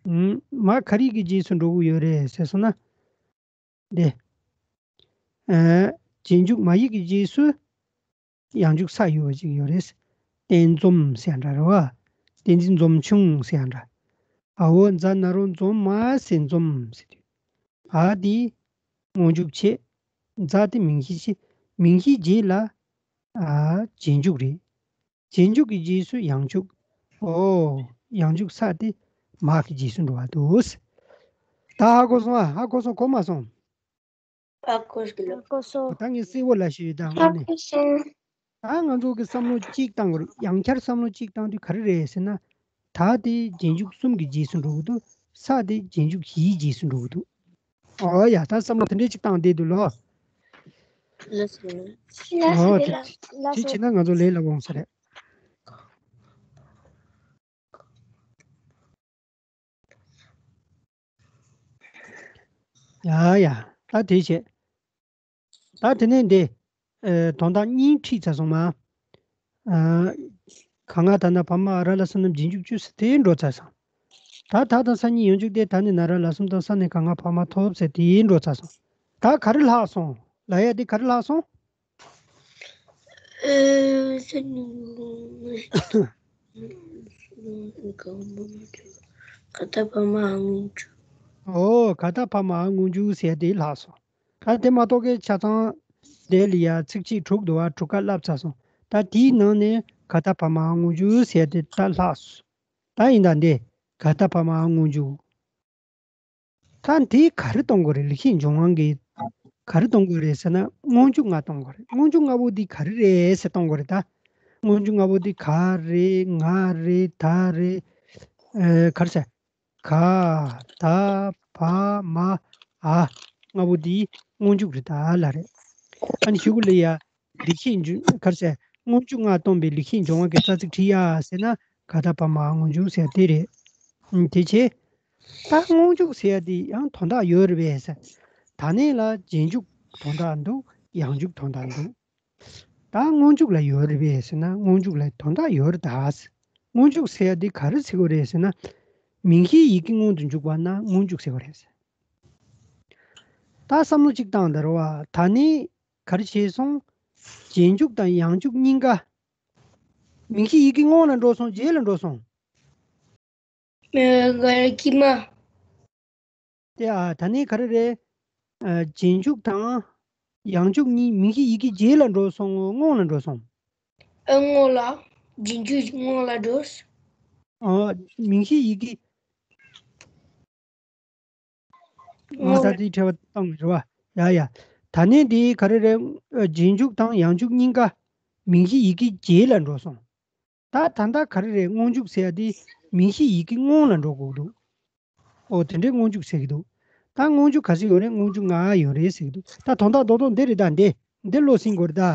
ཨུམ། མ་ག་རེ་གི་རྗེས་སུ་འགྲོ་གི་ཡོད་རེད་ཟེར་སོང་ན། འདི། ཨ། རྗེས་འཇུག་མ་ཡིག་གི་རྗེས་སུ། ཡང་འཇུག་ས་ཡོད་པ་ཅིག་ཡོད་རེད། བསྟན་འཛོམས་ཟེར་ཡ་འདྲ་རེད་བ། བསྟན་འཛིན་འཛོམས་ཆུང་ཟེར་ཡ་འདྲ། འ་འོག་མཛའ་ན་རོ་མཛོ་མ་ཟེར་འཛོམས་ཟེར་དུས། འ་དེ། སྔོན་འཇུག་བྱས། མཛའ་དེ་མིང་གཞི་བྱས། མིང་གཞིའི་རྗེས་ལ། ཨ། རྗེས་འཇུག་རེད། རྗེས་འཇུག་གི་རྗེས་སུ་ཡང་འཇུག་ཨོ། ཡང་འཇུག་ས་དེ་མ་གི་རྗེས་སུ་འགྲོ་བ་འདུག་ད་ཧ་གོ་སོང་ཨ། ཧ་གོ་སོང་། གོ་མ་སོང་། ཨ་ཁོ་ཤི་ལ། ཨ་ཁོ་སོ། ད་ངས་གསལ་བོ་ལབ་ཤེས་ཡོད་ད། ཨ་དངོས་གནས། ཁོ་སོ། ད་ང་ཚོ་གི་བསམ་བློ་གཅིག་བཏང་དགོས་རེད། ཡང་བསྐྱར་བསམ་བློ་གཅིག་བཏང་དུས་ག་རེ་རེད་ཟེར་ན། ད་དེ་རྗེས་འཇུག་གསུམ་གྱི་རྗེས་སུ་འགྲོ་གི་འདུག་ས་དེ་རྗེས་འཇུག་བཞིའི་རྗེས་སུ་འགྲོ་གི་འདུག་ཨོ་ཡ། ད་བསམ་བློ་དེ་འདྲས་གཅིག་བཏང་བསྡད་འདུག་ལོ། ལགས་སོ། ཨོ་དེ་ལགས་དེ་སོ། བྱས་ན་ང་ཚོ་ལས་སླ་པོ་འོང་ས་རེད། ཡ་ཡ། ད་དེ་བྱས། ད་དེ་ནས་འདི། ཨེ། དོན་དག་གཉིས་ཁྲིད་ཚར་སོང་མ། ཨ། ག་ང་ད་ན་བ་མ་འ་ར་ལ་སོ་ནམ་རྗེས་འཇུག་བཅུ་ཟེར་དེ་འགྲོ་ཚར་སོང་། ད་ད་དང་ས་གཉིས་ཡང་འཇུག་སྟེ་ད་ནི་ན་ར་ལ་གསུམ་དང་ས་ནས་ག་ང་བ་མ་ཐོབ་ཟེར་དེ་འགྲོ་ཚར་སོང་། ད་ག་རེ་ལྷག་སོང་། ལབ་ཡ་དེ་ག་རེ་ལྷག་སོང་། ཨེ། ས་ནི། ག་ད་བ་མ་འ་སྔོན་འཇུག་ཨོ། ག་ད་བ་མ་འ་སྔོན་འཇུག་ཟེར་དེ་ལྷག་སོང་། ད་དེ་མ་གཏོགས་ཀྱི་ཆ་ཚང་དེ་ལ་ཡ་ཚིགས་བཅད་དྲུག་འདུག་བ། དྲུག་ཀ་བསླབ་ཚར་སོང་། ད་དེའི་ནང་ནས་ག་ད་བ་མ་འ་སྔོན་འཇུག་ཟེར་དེ་ད་ལྷག་སོང་། ད་ཡིན་ད་འདི་ག་ད་བ་མ་འ་སྔོན་འཇུག་ད་འདི་ག་རེ་གཏོང་དགོས་རེད། ལེགས་བཤད་ལྗོན་དབང་གིས་ག་རེ་གཏོང་དགོས་རེད་ཟེར་ན་སྔོན་འཇུག་ལྔ་གཏོང་དགོས་རེད། སྔོན་འཇུག་ལྔ་པོ་འདི་ག་རེ་རེད་ཟེར་གཏོང་དགོས་རེད་ད། སྔོན་འཇུག་ལྔ་པོ་འདི་ག་རེད། ང་རེད། ད་རེད། ཨེ། ག་རེ་ཟེར། ག་ད་བ་མ་འ། ལྔ་པོ་འདི་སྔོན་འཇུག་རེད་ད་ལ་རེད། ཨ་ནི་གཞུག་གུ་ལ་ཡ། ལེགས་བཤད་ལྗོན། ག་རེ་ཟེར། སྔོན་འཇུག་ལྔ་སྟོན་པའི་ལེགས་བཤད་ལྗོན་དབང་གི་རྩ་ཚིག་ཁྲིད་ཡ་ཟེར་ན་ག་ད་བ་མ་འ་སྔོན་འཇུག་ཟེར་དེ་རེད། ཨ། དེ་བྱས། ད་སྔོན་འཇུག་ཟེར་ཡ་དེ་ཡང་དོན་དག་ཡོད་རེད་པས་ཟེར། ད་ནི་ལ་རྗེས་འཇུག་དོན་དག་འདུག་ཡང་འཇུག་དོན་དག་འདུག་ད་སྔོན་འཇུག་ལ་ཡོད་རེད་པས་ཟེར་ན་སྔོན་འཇུག་ལ་དོན་དག་ཡོད་རེད་ད། སྔོན་འཇུག་ཟེར་ཡ་འདི་ག་རེ་ཟེར་དགོས་རེད་ཟེར་ན། མིང་གཞིའི་ཡི་གེ་སྔོན་དུ་འཇུག་པ་ན་སྔོན་འཇུག་ཟེར་དགོས་རེད་ཟེར། ད་བསམ་བློ་གཅིག་བཏང་ད་རེད་བ། ད་ནི་ག་རེ་བྱས་སོང་། རྗེས་འཇུག་དང་ཡང་འཇུག་གཉིས་ཀ་མིང་གཞི་ཡི་གེ་སྔོན་ལ་འགྲོ་སོང་། རྗེས་ལ་འགྲོ་སོང་། ཨ། ག་རེ། དཀྱིལ་མ། དེ། ཨ། ད་ནི་ག་རེ་རེད། ཨ། རྗེས་འཇུག་དང་ཡང་འཇུག་གཉིས། མིང་གཞི་ཡི་གེ་རྗེས་ལ་འགྲོ་སོང་ངོ་། སྔོན་ལ་འགྲོ་སོང་། ཨ། སྔོན་ལ། རྗེས་འཇུག་སྔོན་ལ་འགྲོ། ཨ། མིང་གཞི་ཡི་གེ། ཨ། ད་དེའི་འགྲེལ་པ་བཏང་རེད་པ། ཡ་ཡ། ད་ནི་འདི་ག་རེ་རེད། ཨ། རྗེས་འཇུག་དང་ཡང་འཇུག་གཉིས་ཀ་མིང་གཞི་ཡི་གེ་རྗེས་ལ་འགྲོ་སོང་། ད་ད་ལྟ་ག་རེ་རེད། སྔོན་འཇུག་ཟེར་ཡ་དེ་མིང་གཞི་ཡི་གེ་སྔོན་ལ་འགྲོ་དགོས་འདུག། ཨོ། དེ་འདྲའི་སྔོན་འཇུག་ཟེར་གྱི་འདུག། ད་སྔོན་འཇུག་ག་ཚོད་ཡོད་རེད། སྔོན་འཇུག་ལྔ་ཡོད་རེད་ཟེར་གྱི་འདུག། ད་དོན་དག་རྡོག་རྡོག་འདི་རེད། ད་འདི་འདི་བློ་ཟིན་དགོས་རེད་ད།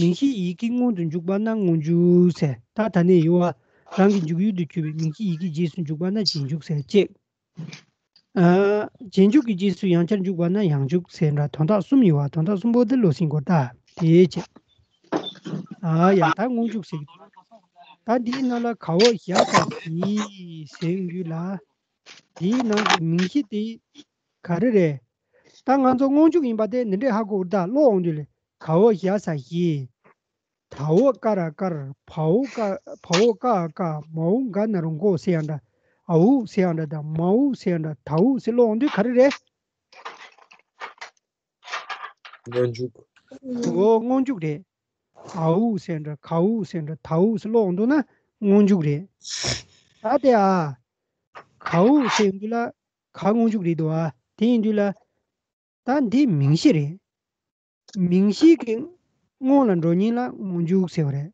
མིང་གཞི་ཡི་གེ་སྔོན་དུ་འཇུག་པ་ན་སྔོན་འཇུག་ཟེར། ད་ད་ནས་ཡོད་པ། རང་གི་འཇུག་ཡུལ་དུ་གྱུར་པའི་མིང་གཞི་ཡི་གེ་རྗེས་སུ་འཇུག་པ་ན་རྗེས་འཇུག་ཟེར། གཅིག། ཨ། རྗེས་འཇུག་གི་རྗེས་སུ་ཡང་བསྐྱར་འཇུག་པ་ན་ཡང་འཇུག་ཟེར་འདྲ། དོན་དག་གསུམ་ཡོད་པ། དོན་དག་གསུམ་པོ་འདི་བློ་ཟིན་དགོས་ད། དེའི་ཕྱིར། ཨ་ཡ། ད་སྔོན་འཇུག་ཟེར་གྱི་འདུག། ད་འདིའི་ནང་ལ་ག་འོག་བཞག་ས་ཞིག་ཟེར་ཡོང་དུས་ལ། འདིའི་ནང་གི་མིང་གཞི་དེ་ག་རེ་རེད། ད་ང་ཚོ་སྔོན་འཇུག་ཡིན་པ་དེ་འདི་འདྲས་ཧ་གོ་གི་རེད་ད། ཀློག་འོང་དུས་ལ། ག་འོག་བཞག་ས་ཞིག། ད་འོག་ཀ་ར་ཀར། བ་འོག་ཀ། བ་འོག་ཀ་འ་ཀ། མ་འོག་ག་ན་རོ་མགོ་ཟེར་ཡང་འདྲ། ཨ་འོག་ཟེར་ཡང་འདྲ་དང་། མ་འོག་ཟེར་ཡང་འདྲ། ད་འོག་ཟེར་ཀློག་འོང་དུས་ག་རེ་རེད། སྔོན་འཇུག། འོ། སྔོན་འཇུག་རེད། ཨ་འོག་ཟེར་ཡང་འདྲ། ག་འོག་ཟེར་ཡང་འདྲ། ད་འོག་ཟེར་ཀློག་འོང་དུས་ན་སྔོན་འཇུག་རེད། ད་དེ། ཨ། ག་འོག་ཟེར་ཡོང་དུས་ལ་ག་སྔོན་འཇུག་རེད་འདུག། ཨ། དེ་ཡིན་དུས་ལ། ད་འདི་མིང་གཞི་རེད། མིང་གཞི་གི་སྔོན་ལ་འགྲོ་མཁན་ལ་སྔོན་འཇུག་ཟེར་བ་རེད།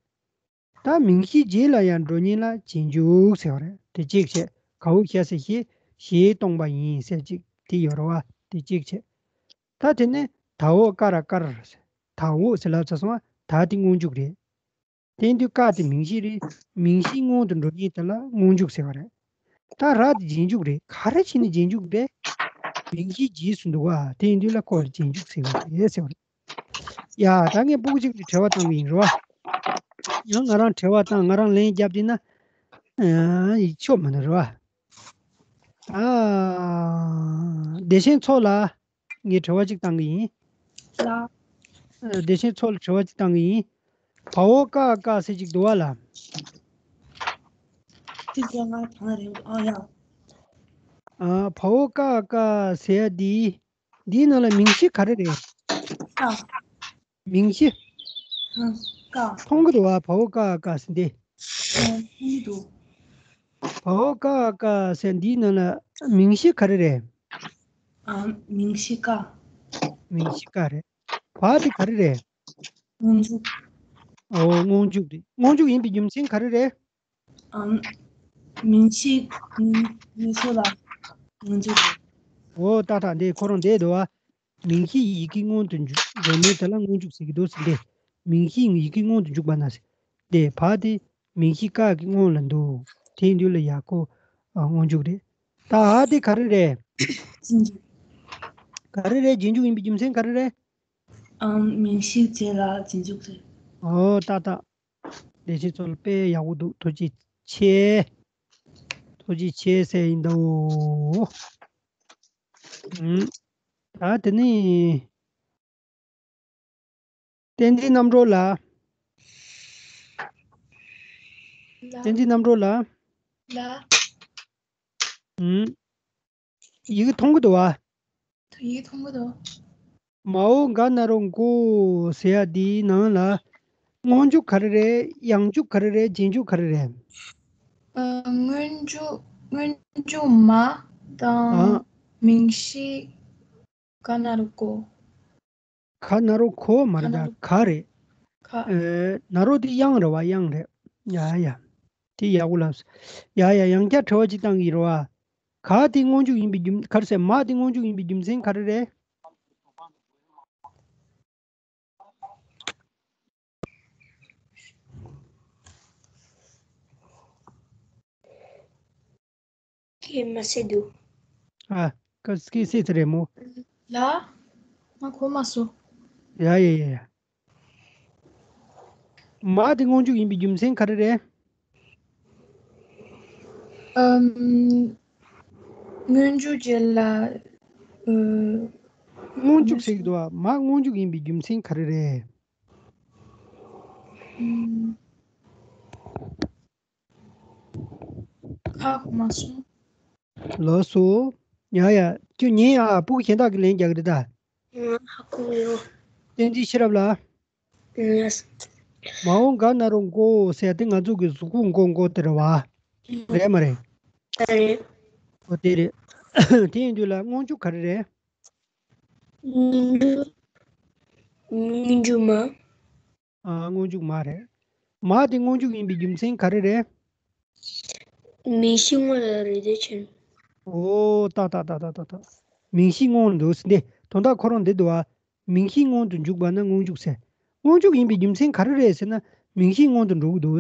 ད་མིང་གཞི་རྗེས་ལ་ཡང་འགྲོ་མཁན་ལ་རྗེས་འཇུག་ཟེར་བ་རེད། དེ་གཅིག་བྱས། ག་འོག་བཞག་ས་ཞིག་ཞེས་སྟོང་པ་ཡིན་ཟེར་གཅིག་དེ་ཡོད་རེད་པ། དེ་གཅིག་བྱས། ད་དེ་ནས་ད་འོག་ཀ་ར་ཀར། ད་འོག་ཟེར་ལབ་ཚར་སོང་བ། ད་དེ་སྔོན་འཇུག་རེད། དེ་ཡིན་དུས་ཀ་དེ་མིང་གཞི་རེད། མིང་གཞིའི་སྔོན་དུ་འགྲོ་མཁན་དེ་ལ་སྔོན་འཇུག་ཟེར་བ་རེད། ད་ར་དེ་རྗེས་འཇུག་རེད། ག་རེ་བྱས་ནས་རྗེས་འཇུག་རེད། མིང་གཞི་རྗེས་སུ་འདུག་པ། དེ་ཡིན་དུས་ལ་ཁོ་རྗེས་འཇུག་ཟེར་བ་རེད་ཟེར་བ་རེད། ཡ། ད་ངས་སྤུ་གུ་གཅིག་གི་དྲི་བ་བཏང་གི་ཡིན་རེད་པ། ཡང་ང་རང་དྲི་བ་བཏང་། ང་རང་ལན་བརྒྱབ་བསྡད་ན། ཨ། ཡིད་ཆོག་མི་འདུག་རེད་པ། ཨ། བདེ་ཆེན་མཚོ་ལ། ངས་དྲི་བ་གཅིག་བཏང་གི་ཡིན། ལ། ཨ། བདེ་ཆེན་མཚོ་ལ་དྲི་བ་གཅིག་བཏང་གི་ཡིན། བ་འོག་ཀ་འ་ཀ་ཟེར་གཅིག་འདུག་པ་ལ། ཅི་ཟེར། ང་དང་རེད། ཨ་ཡ། ཨ། བ་འོག་ཀ་འ་ཀ་ཟེར་ཡ་འདི། འདིའི་ནང་ལ་མིང་གཞི་ག་རེ་རེད། ཀ། མིང་གཞི། ཨ། ཀ། མཐོང་གི་འདུག་པ། བ་འོག་ཀ་འ་ཀ་ཟེར་འདི། ཨ། མཐོང་གི་འདུག། བ་འོག་ཀ་འ་ཀ་ཟེར་འདིའི་ནང་ལ་མིང་གཞི་ག་རེ་རེད། ཨ། མིང་གཞི་ཀ། མིང་གཞི་ཀ་རེད། བ་དེ་ག་རེ་རེད། སྔོན་འཇུག། ཨོ། སྔོན་འཇུག་རེད། སྔོན་འཇུག་ཡིན་པའི་རྒྱུ་མཚན་ག་རེ་རེད། ཨམ། མིང་གཞི། མིང་གཞི་ལ་སྔོན་འཇུག་རེད། ཨོ། ཏག་ཏག་འདི་ཁོ་རང་འདི་འདུག་པ། མིང་གཞི་ཡི་གེ་སྔོན་དུ་འཇུག་འགྲོ་མིན་དེ་ལ་སྔོན་འཇུག་ཟེར་གྱི་འདུག་ཟེར་ཏེ། མིང་གཞི་ཡི་གེ་སྔོན་དུ་འཇུག་པ་ན་ཟེར། དེ་བ་དེ་མིང་གཞི་ཀ་གི་སྔོན་ལ་འདུག། དེ་ཡིན་དུས་ལ་ཡ་ཁོ། ཨ། སྔོན་འཇུག་རེད། ད་འ་དེ་ག་རེ་རེད། རྗེས་འཇུག། ག་རེ་རེད། རྗེས་འཇུག་ཡིན་པའི་རྒྱུ་མཚན་ག་རེ་རེད། ཨམ། མིང་གཞི་རྗེས་ལ་རྗེས་འཇུག་རེད། ཨོ། ཏག་ཏག། བདེ་ཆེན་མཚོ་ལ་དཔེ་ཡག་པོ་འདུག། ཐུགས་རྗེ་ཆེ། ཐུགས་རྗེ་ཆེ་ཟེར་ཡིན་ད། ཨུམ། ད་དེ་ནི། བསྟན་འཛིན་རྣམ་གྲོལ་ལགས། ལགས། བསྟན་འཛིན་རྣམ་གྲོལ་ལགས། ལགས། ཨུམ། ཡི་གེ་མཐོང་གི་འདུག་པ། ཡི་གེ་མཐོང་གི་འདུག། མ་འོག་ག་ན་རོ་མགོ་ཟེར་ཡ་འདིའི་ནང་ལ། སྔོན་འཇུག་ག་རེ་རེད། ཡང་འཇུག་ག་རེ་རེད། རྗེས་འཇུག་ག་རེ་རེད། ཨ། སྔོན་འཇུག། སྔོན་འཇུག་མ་དང་། ཨ། མིང་གཞི་ག་ན་རོ་མགོ། ག་ན་རོ་གོ་མ་རེད་ད། ག་ན་རོ། ག་རེད། ག། ཨེ། ན་རོ་དེ་དབྱངས་རེད་པ། དབྱངས་རེད། ཡ་ཡ། དེ་ཡག་པོ་ལབ་སོང་། ཡ་ཡ། ཡང་བསྐྱར་དྲི་བ་གཅིག་བཏང་གི་ཡིན་རེད་པ། ག་དེ་སྔོན་འཇུག་ཡིན་པའི་རྒྱུ། ག་རེ་ཟེར། མ་དེ་སྔོན་འཇུག་ཡིན་པའི་རྒྱུ་མཚན་ག་རེ་རེད། སྐད་མ་གསལ་འདུག། ཨ། ཀ་སྐད་གསལ་ཚར་རེད་མོ། ལགས། ང་གོ་མ་སོང་། ཡ་ཡ་ཡ་ཡ། མ་དེ་སྔོན་འཇུག་ཡིན་པའི་རྒྱུ་མཚན་ག་རེ་རེད། ཨམ། སྔོན་འཇུག་རྗེས་ལ། ཨ། སྔོན་འཇུག་ཟེར་གྱི་འདུག་པ། མ་སྔོན་འཇུག་ཡིན་པའི་རྒྱུ་མཚན་ག་རེ་རེད། ཨམ། ཧ་གོ་མ་སོང་། ལགས་སོ། ཡ་ཡ། ཁྱོད་ཉན་ཡ། སྤུ་གུ་གཞན་དག་གིས་ལན་རྒྱག་གི་རེད་ད། ང་ཧ་གོ་ཡོད། བསྟན་འཛིན་ཤེས་རབ་ལགས། ཡེས། མ་འོངས་ག་ན་རོ་མགོ་ཟེར་དེ་ང་ཚོ་གི་གཟུགས་པོ་མགོ་མགོ་དེ་རེད་བ། རེད་མ་རེད། ཨ་རེད། འོ་དེ་རེད། དེ་ཡིན་དུས་ལ་སྔོན་འཇུག་ག་རེ་རེད། སྔོན་འཇུག་སྔོན་འཇུག་མ། ཨ། སྔོན་འཇུག་མ་རེད། མ་དེ་སྔོན་འཇུག་ཡིན་པའི་རྒྱུ་མཚན་ག་རེ་རེད། མིང་གཞི་སྔོན་ལ་རེད་དེ་ཕྱིན། ཨོ། ཏག་ཏག་ཏག་ཏག་ཏག་ཏག་མིང་གཞི་སྔོན་འདུག་ཟེར་འདི་དོན་དག་ཁོ་རང་འདི་འདུག་བ། མིང་གཞི་སྔོན་དུ་འཇུག་པ་ན་སྔོན་འཇུག་ཟེར། སྔོན་འཇུག་ཡིན་པའི་རྒྱུ་མཚན་ག་རེ་རེད་ཟེར་ན། མིང་གཞི་སྔོན་དུ་འགྲོ་གི་འདུག་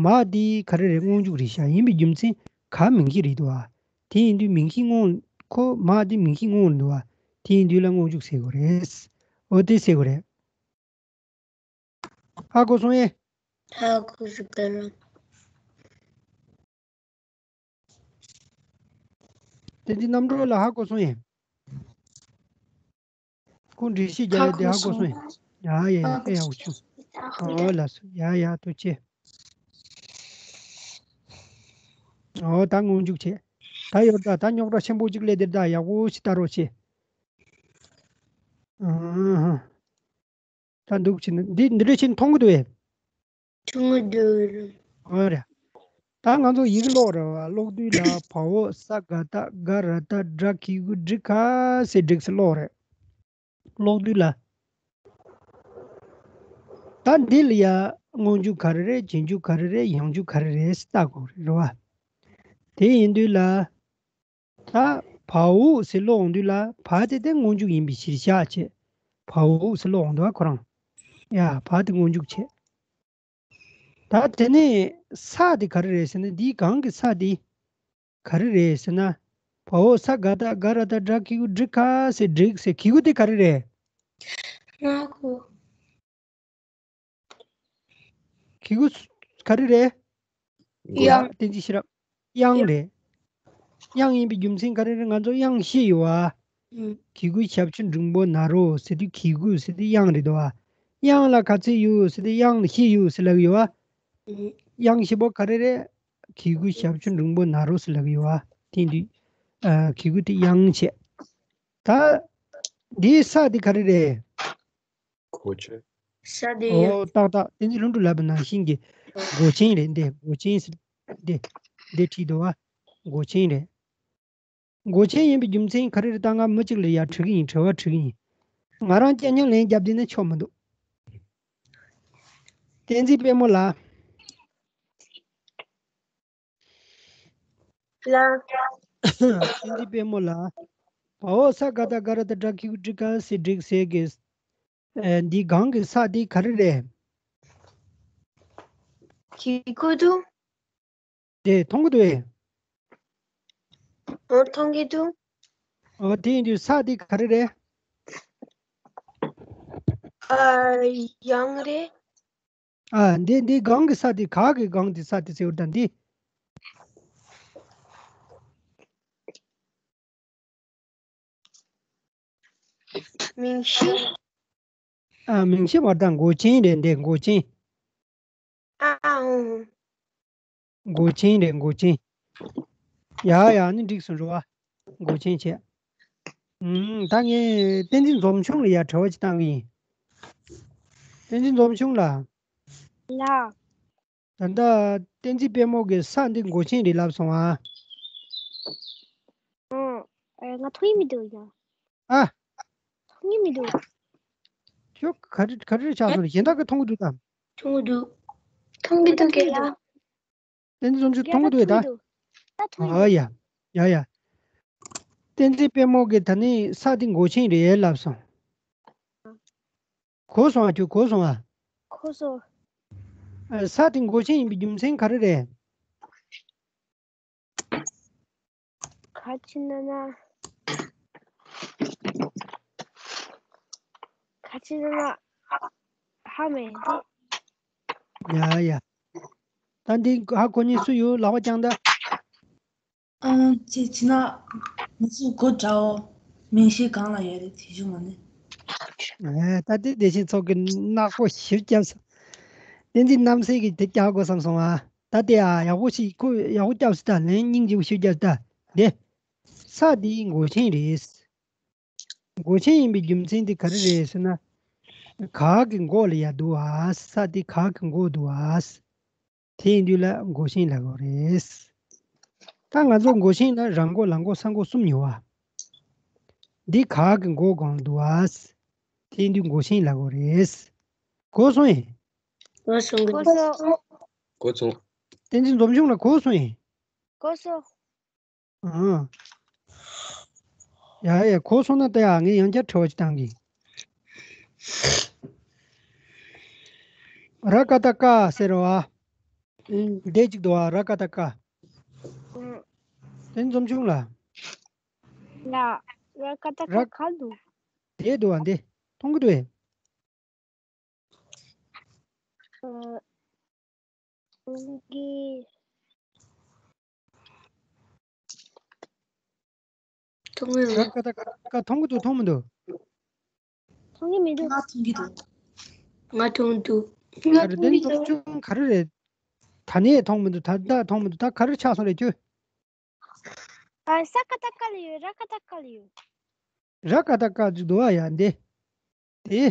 མ་དེ་ག་རེ་རེད། སྔོན་འཇུག་རེད་ཤག་ཡིན་པའི་རྒྱུ་མཚན་ག་མིང་གཞི་རེད་འདུག་བ། དེ་ཡིན་དུས་མིང་གཞི་སྔོན། ཁོ་མ་དེ་མིང་གཞི་སྔོན་འདུག་བ། དེ་ཡིན་དུས་ལ་སྔོན་འཇུག་ཟེར་དགོས་རེད། འོ་དེ་ཟེར་དགོས་རེད། ཧ་གོ་སོང་ཨེ། ཧ་གོ་སོང་། དེ་འདི་རྣམ་གྲོལ་ལགས་ཧ་གོ་སོང་ཨེ། ཁོང་འགྲེལ་བཤད་རྒྱག་ཡ་དེ་ཧ་གོ་སོང་ཨེ། ཡ་ཡ་ཡ། ཨེ་ཡ། འུ་ཆུ། ཨོ་ལགས་སོ། ཡ་ཡ། ཐུགས་རྗེ་ཆེ། ཨོ་ད་སྔོན་འཇུག་བྱས། ད་ཡོད་ད། ད་རྙོག་དྲ་ཆེན་པོ་གཅིག་སླེབས་དེར་ད་ཡག་པོ་ཞིག་ལྟ་རོགས་བྱེད། ཨ་ཧ། ད་འདུག་ཕྱིན་ན་འདི་འདི་འདྲ་ཕྱིན་མཐོང་གི་འདུག་ཨེ། མཐོང་གི་འདུག་ཨོ་རེད། ད་ང་ཚོ་ཡི་གེ་ཀློག་རེད་བ། ཀློག་དུས་ལ་བ་འོག་ས་ག་བཏགས་སྒ་ར་བཏགས་སྒྲ་གི་གུ་འགྲི་ག་ས་འགྲིག་ས་ཀློག་རེད། ཀློག་དུས་ལ། ད་འདི་ལ་ཡ་སྔོན་འཇུག་ག་རེ་རེད། རྗེས་འཇུག་ག་རེ་རེད། ཡང་འཇུག་ག་རེ་རེད་ཟེར་ལྟ་དགོས་རེད་བ། དེ་ཡིན་དུས་ལ། ད་བ་འོག་ཟེར་ཀློག་འོང་དུས་ལ་བ་དེ་དེ་སྔོན་འཇུག་ཡིན་པའི་གཞིར་བཞག་བྱས། བ་འོག་ཟེར་ཀློག་འོང་དུས་ཁོ་རང་། ཡ། བ་དེ་སྔོན་འཇུག་བྱས། ད་དེ་ནས་ས་དེ་ག་རེ་རེད་ཟེར་ན། འདིའི་སྒང་གི་ས་དེ་ག་རེ་རེད་ཟེར་ན། བ་འོག་ས་ག་བཏགས་སྒ་ར་བཏགས་སྒྲ་གི་གུ་འགྲི་ག་ས་འགྲིག་ཟེར། གི་གུ་དེ་ག་རེ་རེད། ང་གོ། གི་གུ་ག་རེ་རེད། དབྱངས། བསྟན་འཛིན་ཤེས་རབ། དབྱངས་རེད། དབྱངས་ཡིན་པའི་རྒྱུ་མཚན་ག་རེ་རེད། ང་ཚོ་དབྱངས་ཤེས་ཡོད་བ། ཨུམ། གི་གུ་ཞབས་ཀྱུ་འགྲེང་བུ་ན་རོ་ཟེར་དུས་གི་གུ་ཟེར་དུས་དབྱངས་རེད་དོ་བ། དབྱངས་ལ་ག་ཚོད་ཡོད་ཟེར་དུས་དབྱངས་ལ་ཤེས་ཡོད་ཟེར་ལབ་ཡོད་བ། ཨུམ། དབྱངས་ཤེས་པོ་ག་རེ་རེད། གི་གུ་ཞབས་ཀྱུ་འགྲེང་བུ་ན་རོ་ཟེར་ལབ་ཡོད་བ། དེ་དུས། ཨ། གི་གུ་དེ་དབྱངས་བྱས། ད་འདིའི་ས་དེ་ག་རེ་རེད། གོ་ཆེ། ས་དེ་ཡོད། ཨོ་ཏག་ཏག་བསྟན་འཛིན་ལྷུན་གྲུབ་ལབ་པ་ནང་བཞིན་གྱི་མགོ་ཅན་རེད། འདི་མགོ་ཅན་ཟེར། འདི་འདི་བྲིས་འདུག་བ། མགོ་ཅན་རེད། མགོ་ཅན་ཡིན་པའི་རྒྱུ་མཚན་ག་རེ་རེད། ད་ང་མི་གཅིག་ལ་ཡ་དྲི་གི་ཡིན། དྲི་བ་དྲི་གི་ཡིན། ང་རང་སྐྱ་ཉམས་ལན་རྒྱབ་བསྡད་ན་ཆོག་མི་འདུག་བསྟན་འཛིན་དཔལ་མོ་ལགས། ལ། བསྟན་འཛིན་དཔལ་མོ་ལགས། བ་འོག་ས་ག་བཏགས་སྒ་ར་བཏགས་སྒྲ་གི་གུ་འགྲི་ག་ས་འགྲིག་ཟེར་གི། ཨེ། འདི་སྒང་གི་ས་དེ་ག་རེ་རེད། གི་གུ་འདུག་དེ་མཐོང་གི་འདུག་ཨེ། ཨོ། མཐོང་གི་འདུག་ཨོ། དེ་ཡིན་དུས་ས་དེ་ག་རེ་རེད། ཨ། དབྱངས་རེད། ཨ། འདི་འདི་སྒང་གི་ས་དེ། ག་གི་སྒང་དེ་ས་དེ་ཟེར་བ་དང་འདི། མིང་གཞི། ཨ། མིང་གཞི་བར་དང་མགོ་ཅན་རེད། འདི་མགོ་ཅན། ཨ། ཨོ། མགོ་ཅན་རེད། མགོ་ཅན། ཡ་ཡ། ནི་འགྲིག་སོང་རེད་བ། མགོ་ཅན་བྱས། ཨུམ། ད་ངས་བསྟན་འཛིན་འཛོམས་ཆུང་ལ་ཡ་དྲི་བ་ཅིག་བཏང་གི་ཡིན། བསྟན་འཛིན་འཛོམས་ཆུང་ལགས། ལགས། ད་ལྟ་བསྟན་འཛིན་དཔལ་མོ་གིས་ས་འདི་མགོ་ཅན་རེད་ལབ་སོང་ཨ། ཨ། ཨེ། ང་མཐོང་ཡི་མི་འདུག་ཡ། ཨ། མཐོང་ཡི་མི་འདུག་ཁྱོད་ག་རེ་ག་རེ་ཆགས་སོང་རེད། གཞན་དག་གིས་མཐོང་གི་འདུག་དམ། མཐོང་གི་འདུག་མཐོང་གི་འདུག་ག་ཡ། བསྟན་འཛིན་འཛོམས་ཆུང་མཐོང་གི་འདུག་ད། ད་མཐོང་གི་འདུག་ཨ་ཡ། ཡ་ཡ། བསྟན་འཛིན་དཔལ་མོ་གིས་ད་ནི་ས་འདི་མགོ་ཅན་རེད་ལབ་སོང་། གོ་སོང་ཨ། ཁྱོད་གོ་སོང་ཨ། གོ་སོང་། ཨ། ས་འདི་མགོ་ཅན་ཡིན་པའི་རྒྱུ་མཚན་ག་རེ་རེད། ག་ཅི་ན་ན། ག་ཅི་ན་ན། ཧ་མེད་འདི། ཡ་ཡ། ད་འདི་ཧ་གོ་མཁན་སུ་ཡོད། ལག་པ་བརྐྱངས་ད། ཨ། ཅི་ཅི་ན། ང་ཚོ་གོ་འདྲ་བོ། མིང་གཞི་སྒང་ལ་ཡོད་རེད། དེ་བྱུང་བ་ནི། ཨེ། ད་དེ་བདེ་ཆེན་ཚོགས་ཀྱི་ནག་པོ་ཞིབ་བརྒྱབ་སོང་། བསྟན་འཛིན་རྣམ་སྲས་ཀྱིས་དེ་རྒྱག་དགོས་བསམ་སོང་ཨ། ད་དེ་ཡ་ཡག་པོ་ཞིག་ཁོ་ཡག་པོ་རྒྱབ་སྲིད་ད། ལན་སྙིང་རྗེ་པོ་ཞིག་རྒྱབ་སྲིད་ད། དེ་ས་དེ་མགོ་ཆེན་རེད། མགོ་ཆེན་ཡིན་པའི་རྒྱུ་མཚན་དེ་ག་རེ་རེད་ཟེར་ན། ག་གི་མགོ་ལ་ཡ་འདུག་ཨ། ས་དེ་ག་གི་མགོ་འདུག་ཨ། དེ་ཡིན་དུས་ལ་མགོ་ཆེན་ལབ་དགོས་རེད། ད་ང་ཚོ་མགོ་ཆེན་ལ་ར་མགོ་ལ་མགོ་ས་མགོ་གསུམ་ཡོད་བ། འདི་ག་གི་མགོ་སྒང་ལ་འདུག་བ། དེ་ཡིན་དུས་མགོ་ཆེན་ལབ་དགོས་རེད། གོ་སོང་ཡིན། གོ་སོང་། གོ་སོང་། གོ་སོང་། བསྟན་འཛིན་འཛོམས་ཆུང་ལ་གོ་སོང་ཡིན། གོ་སོང་། ཨང་། ཡ་ཡ་གོ་སོང་ན་ད་ཡ་ངས་ཡང་བསྐྱར་དྲི་བ་ཅིག་བཏང་གི། ར་ཀ་བཏགས་རྐ་ཟེར་བ། ཨུམ། འདས་ཅིག་འདུག་བ། ར་ཀ་བཏགས་རྐ། ཨུམ། དེ་འཛོམས་ཆུང་ལ། ལ། ར་ཀ་བཏགས་ར། རྐ་ག་འདུག་དེ་འདུག་བ་འདི། མཐོང་གི་འདུག་ཨེ། ཨ། མཐོང་གི། མཐོང་གི་ཡོད། ར་ཀ་བཏགས་རྐ་མཐོང་གི་འདུག་མཐོང་མི་འདུག་མཐོང་གི་མི་འདུག་ང་མཐོང་གི་འདུག་ང་མཐོང་འདུག་ག་རེ་དེ་འཛོམས་ཆུང་ག་རེ་རེད། ད་ནས་མཐོང་མི་འདུག་ད་ལྟ་མཐོང་མི་འདུག་ད་ག་རེ་ཆགས་སོང་རེད་ཁྱོད། ཨ། ས་ཀ་བཏགས་རྐ་ལ་ཡོད། ར་ཀ་བཏགས་རྐ་ལ་ཡོད། ར་ཀ་བཏགས་རྐ་ཅིག་འདུག་ཨ་ཡ་འདི། དེ།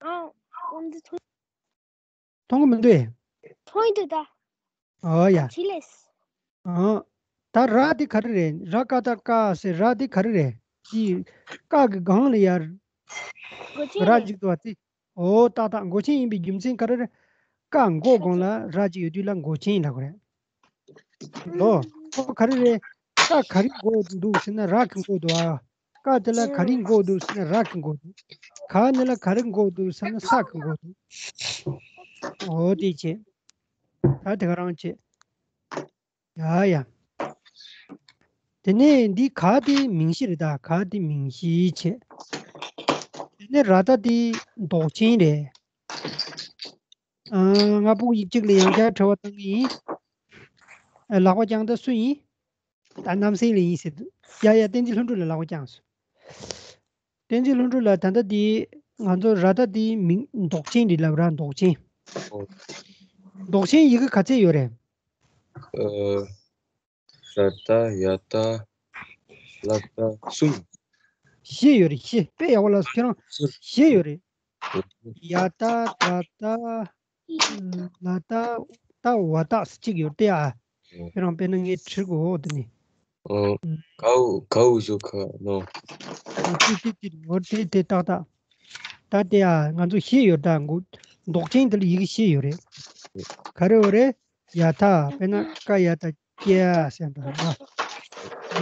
ཨ། འོ་འདི་མཐོང་། མཐོང་གི་མི་འདུག་ཨེ། མཐོང་གི་འདུག་ད། ཨོ་ཡ། ཨ་ཆི་ལེས། ཨ། ད་ར་དེ་ག་རེ་རེད། ར་ཀ་བཏགས་རྐ་ཟེར་ར་དེ་ག་རེ་རེད། ཅི། རྐ་གི་སྒང་ལ་ཡ། མགོ་ཅན་ར་རེད། ཅིག་འདུག་བ་དེ། ཨོ་ཏག་ཏག་མགོ་ཆེན་ཡིན་པའི་རྒྱུ་མཚན་ག་རེ་རེད། རྐ་མགོ་སྒང་ལ་ར་ཅིག་ཡོད་དུས་ལ་མགོ་ཆེན་ལབ་དགོས་རེད། ལོ། ཁོ་ག་རེ་རེད། རྐ་ག་རེ་མགོ་འདུག་ཟེར་ན་ར་གི་མགོ་འདུག་ཨ། རྐ་དེ་ལ་ག་རེ་མགོ་འདུག་ཟེར་ན་ར་གི་མགོ་འདུག་ག་ནི་ལ་ག་རེ་མགོ་འདུག་ཟེར་ན་ས་གི་མགོ་འདུག་ཨོ་དེ་བྱས། ད་དེ་ག་རང་བྱས། ཡ་ཡ། དེ་ནས་འདི་ག་དེ་མིང་གཞི་རེད་ད། ག་དེ་མིང་གཞི་བྱས། དེ་ནས་ར་ད་དེ་འདོགས་ཆེན་རེད། ཨ། ང་ཕྲུ་གུ་ཡིག་གཅིག་ལ་ཡང་བསྐྱར་དྲི་བ་བཏང་གི་ཡིན། ཨ། ལག་པ་བརྐྱངས་ད་སུ་ཡིན། ད་རྣམ་སྲས་ལ་ཡིན་ཟེར་འདུག་ཡ་ཡ་བསྟན་འཛིན་ལྷུན་གྲུབ་ལ་ལག་པ་བརྐྱངས་སོང་། བསྟན་འཛིན་ལྷུན་གྲུབ་ལ་ད་ལྟ་འདི་ང་ཚོ་ར་ད་འདི་མིང་འདོགས་ཆེན་རེད་ལབ་ར་འདོགས་ཆེན། ཨོ། འདོགས་ཆེན་ཡི་གེ་ག་ཚད་ཡོད་རེད། ཨ། ར་ད་ཡ་ད་ལ་ད་གསུམ། བཞི་ཡོད་རེད། བཞི། དཔེ་ཡག་པོ་ལབ་སོང་ཁྱེད་རང་། གསུམ། བཞི་ཡོད་རེད། ཡ་ད་ར་ད་ལ་ད་ད་བ་ད་གཅིག་ཡོད་དེ་ཨ། ཁྱེད་རང་དཔེར་ན་ངས་བྲིས་གོ་འོ་དེ་ནི། ཨོ། གའུ་གའུ་ཞོ་ཁ་ནོ། ཨོ་དེ་དེ་དེ་འོ་དེ་དེ་ཏག་ཏག་ད་དེ་ཨ་ང་ཚོ་བཞི་ཡོད་ད་འགོ། འདོགས་ཆེན་དེ་ལ་ཡི་གེ་བཞི་ཡོད་རེད། ག་རེ་འོ་རེད། ཡ་ད་དཔེར་ན་ཀ་ཡ་ད་ཀྱ་ཟེར་འདུག་ར།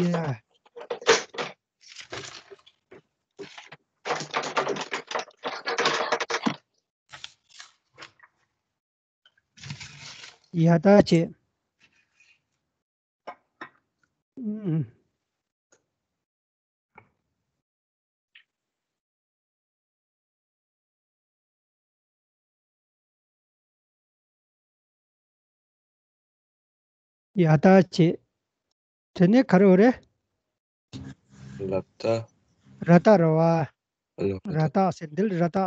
ཡ། ཡ་ད་བྱས། ཨུམ། ཡ་ད་བྱས། དེ་ནས་ག་རེ་འོ་རེད། ལ་ད། ར་ད་རེད་བ། ཨ་ལོ། ར་ད་ཟེར་འདི་ལ་ར་ད།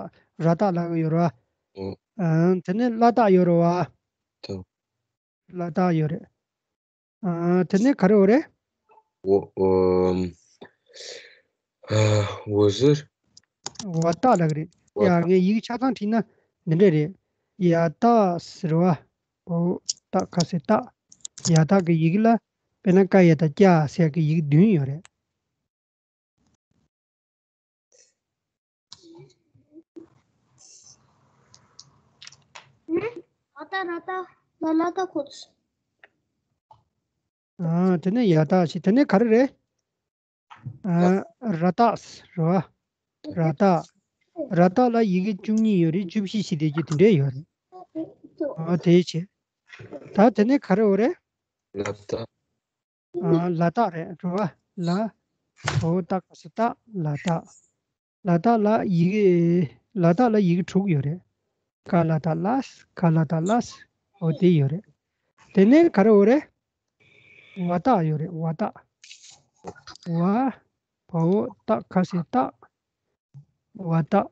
ར་ད་ལབ་ཀྱི་ཡོད་རེད་བ། ཨོ། ཨང་། དེ་ནས་ལ་ད་ཡོད་རེད་བ། ལ་ད་ཡོད་རེད། ཨ། དེ་ནས་ག་རེ་འོ་རེད། འོ། འོ། ཨ། འོ་ཟེར། འོ་ད་ལབ་ཀྱི་རེད། འོ་ཡ། ད། ངས་ཡིག་ཆ་ཚང་བྲིས་ན་འདི་འདྲ་རེད། ཡ་ད་ཟེར་བ། འོ། ད་ག་ཟེར་ད། ཡ་ད་གི་ཡི་གེ་ལ། དཔེར་ན་ཀ་ཡ་ད་ཀྱ་ཟེར་གི་ཡི་གེ་བདུན་ཡོད་རེད། ཨ་ད་ར་ད་ལ་ལ་ད་ཁོ། ཨ། དེ་ནས་ཡ་ད་ཞིག་དེ་ནས་ག་རེ་རེད། ཨ། ར་ད་རེད་བ། ར་ད། ར་ད་ལ་ཡི་གེ་བཅུ་གཉིས་ཡོད་རེད། བཅུ་བཞི་ཞིག་དེ་རྒྱུ་དེ་འདྲས་ཡོད་རེད། ཨ། དེ་བྱས། ད་དེ་ནས་ག་རེ་འོ་རེད། ལ་ད། ཨ། ལ་དྭགས་རེད་རེད་བ། ལ། འོ་ད་ག་ས་དྭགས། ལ་དྭགས། ལ་དྭགས་ལ་ཡི་གེ། ལ་དྭགས་ལ་ཡི་གེ་དྲུག་ཡོད་རེད། ཀ་ལ་དྭགས་ལ། ཁ་ལ་དྭགས་ལ། འོ་དེ་ཡོད་རེད། དེ་ནས་ག་རེ་འོ་རེད། བ་དག་ཡོད་རེད། བ་དག་བ། བ་འོ་ད་ག་ས་དག་བ་དག་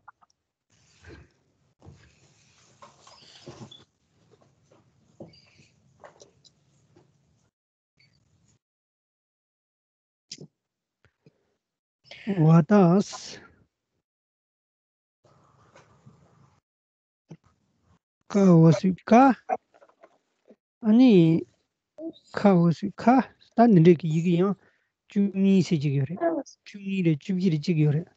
ཝ་ཏ། ཀ་འོ་སི་ཀ། ཨ་ནི། ཁ་འོ་སི་ཁ། ད་འདི་འདྲའི་གི་ཡི་གེ་ཡང་བཅུ་གཉིས་ཟེར་གཅིག་ཡོད་རེད། བཅུ་གཉིས་རེད། བཅུ་བཞི་རེད། གཅིག་ཡོད་རེད།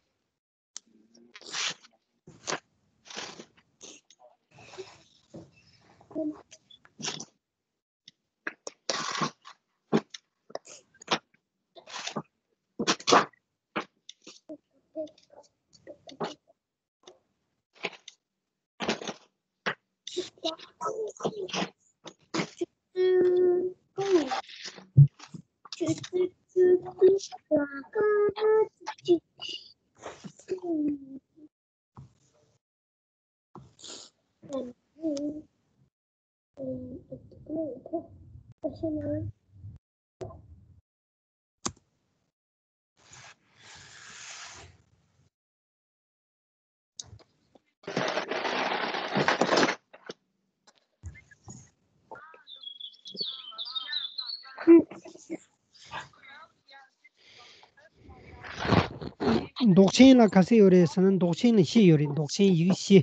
མདོག་ཅན་ལ་ག་ཚད་ཡོད་རེད་ཟེར་ན། མདོག་ཅན་ལ་བཞི་ཡོད་རེད། མདོག་ཅན་ཡི་གེ་བཞི།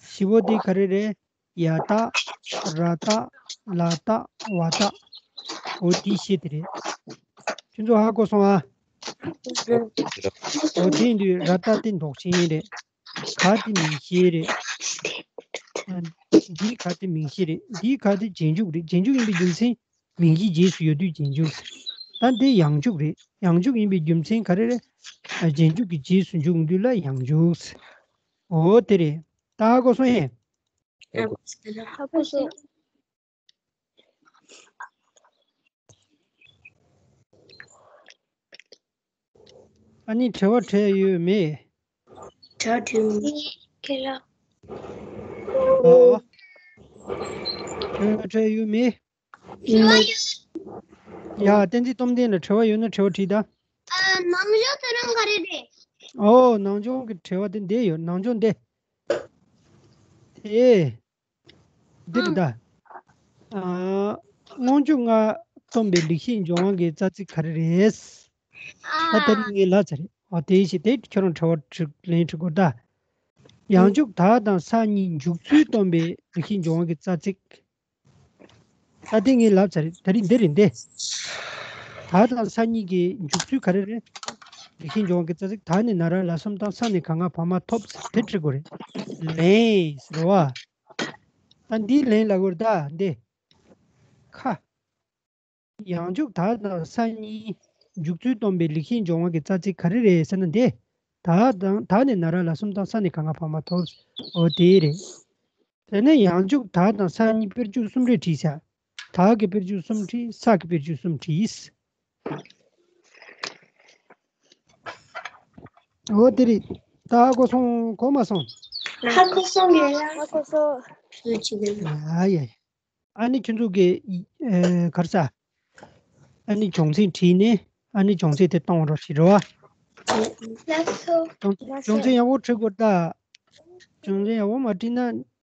བཞི་པོ་དེ་ག་རེ་རེད། ཡ་བཏགས། ར་བཏགས། ལ་བཏགས། ཝ་བཏགས། འོ་དེ་བཞི་དེ་རེད། ཁྱོད་ཚོ་ཧ་གོ་སོང་ཨ། འོ་དེ་ཡིན་དུས་ར་བཏགས་དེ་མདོག་ཅན་རེད། ག་དེ་མིང་གཞི་རེད། ཨ། འདིའི་ག་དེ་མིང་གཞི་རེད། འདིའི་ག་དེ་རྗེས་འཇུག་རེད། རྗེས་འཇུག་ཡིན་པའི་རྒྱུ་མཚན་མིང་གཞིའི་རྗེས་སུ་ཡོད་དུས་རྗེས་འཇུག་ད་འདི་ཡང་འཇུག་རེད། ཡང་འཇུག་ཡིན་པའི་རྒྱུ་མཚན་ག་རེ་རེད། ཨ། རྗེས་འཇུག་གི་རྗེས་སུ་འཇུག་དུས་ལ་ཡང་འཇུག་འོ་དེ་རེད། ད་ཧ་གོ་སོང་ཨེ། ཧ་གོ་སོང་། ཨ་ནི་དྲི་བ་དྲིས་ཡོད་མེད། དྲི་བ་དྲིས་མེད། ཨོ། དྲི་བ་དྲིས་ཡོད་མེད། ཡོད། ཡ། བསྟན་འཛིན་སྟོབས་ལྡན་ལ་དྲི་བ་ཡོད་ན་དྲི་བ་དྲིས་ད། ཨ། ནང་སྦྱོང་དེ་རང་ག་རེ་རེད། ཨོ། ནང་སྦྱོང་གི་དྲི་བ་དེ་འདི་ཡོད། ནང་སྦྱོང་འདི། དེ། འདི་རེད་ད། ཨ། སྔོན་འཇུག་ལྔ་སྟོན་པའི་ལེགས་བཤད་ལྗོན་དབང་གི་རྩ་ཚིག་ག་རེ་རེད། ད་དེ་རིང་ངས་ལབ་ཚར་རེད། ཨོ་དེ་བཞིན་དེ་ཁྱོད་རང་དྲི་བ་དྲི་ལན་དྲི་དགོས་ད། ཡང་འཇུག་དག་དང་ས་གཉིས་འཇུག་ཚུལ་སྟོན་པའི་ལེགས་བཤད་ལྗོན་དབང་གི་རྩ་ཚིག་ད་དེ་ངས་ལབ་ཚར་རེད། དེ་རིང་འདི་རེད་འདི། དག་དང་ས་གཉིས་ཀྱི་འཇུག་ཚུལ་ག་རེ་རེད། ལེགས་བཤད་ལྗོན་དབང་གི་རྩ་ཚིག་དག་ནི་ན་ར་ལ་གསུམ་དང་ས་ནི་ག་ང་བ་མ་ཐོབ་ཟེར་དེ་འབྲི་དགོས་རེད། ལན་ཟེར་བ། ད་འདིའི་ལན་ལབ་དགོས་རེད་ད་འདི། ཁ། ཡང་འཇུག་དག་དང་ས་གཉིས་འཇུག་ཚུལ་སྟོན་པའི་ལེགས་བཤད་ལྗོན་དབང་གི་རྩ་ཚིག་ག་རེ་རེད་ཟེར་ན་འདི། དག་དང་དག་ནི་ན་ར་ལ་གསུམ་དང་ས་ནི་ག་ང་བ་མ་ཐོབ། འོ་དེ་རེད། དེ་ནས་ཡང་འཇུག་དག་དང་ས་གཉིས་དཔེར་བརྗོད་གསུམ་རེ་བྲིས་བྱ། དག་གི་དཔེར་བརྗོད་གསུམ་བྲིས། ས་གི་དཔེར་བརྗོད་གསུམ་བྲིས། འོ་དེ་རེད། ད་ཧ་གོ་སོང་། གོ་མ་སོང་། ཧ་གོ་སོང་། ཡོད་ལ་ཧ་གོ་སོང་། ཡ་ཡ། ཨ་ནི་ཁྱོད་ཚོ་གི་ཨེ་ག་རེ་ཟ། ཨ་ནི་སྦྱོང་ཚན་བྲིས་ནས་ཨ་ནི་སྦྱོང་ཚན་དེ་གཏོང་རོགས་བྱེད་རོགས། ལགས་སོ། སྦྱོང་སྦྱོང་ཚན་ཡག་པོ་བྲིས་དགོས་ད། སྦྱོང་ཚན་ཡག་པོ་མ་བྲིས་ན་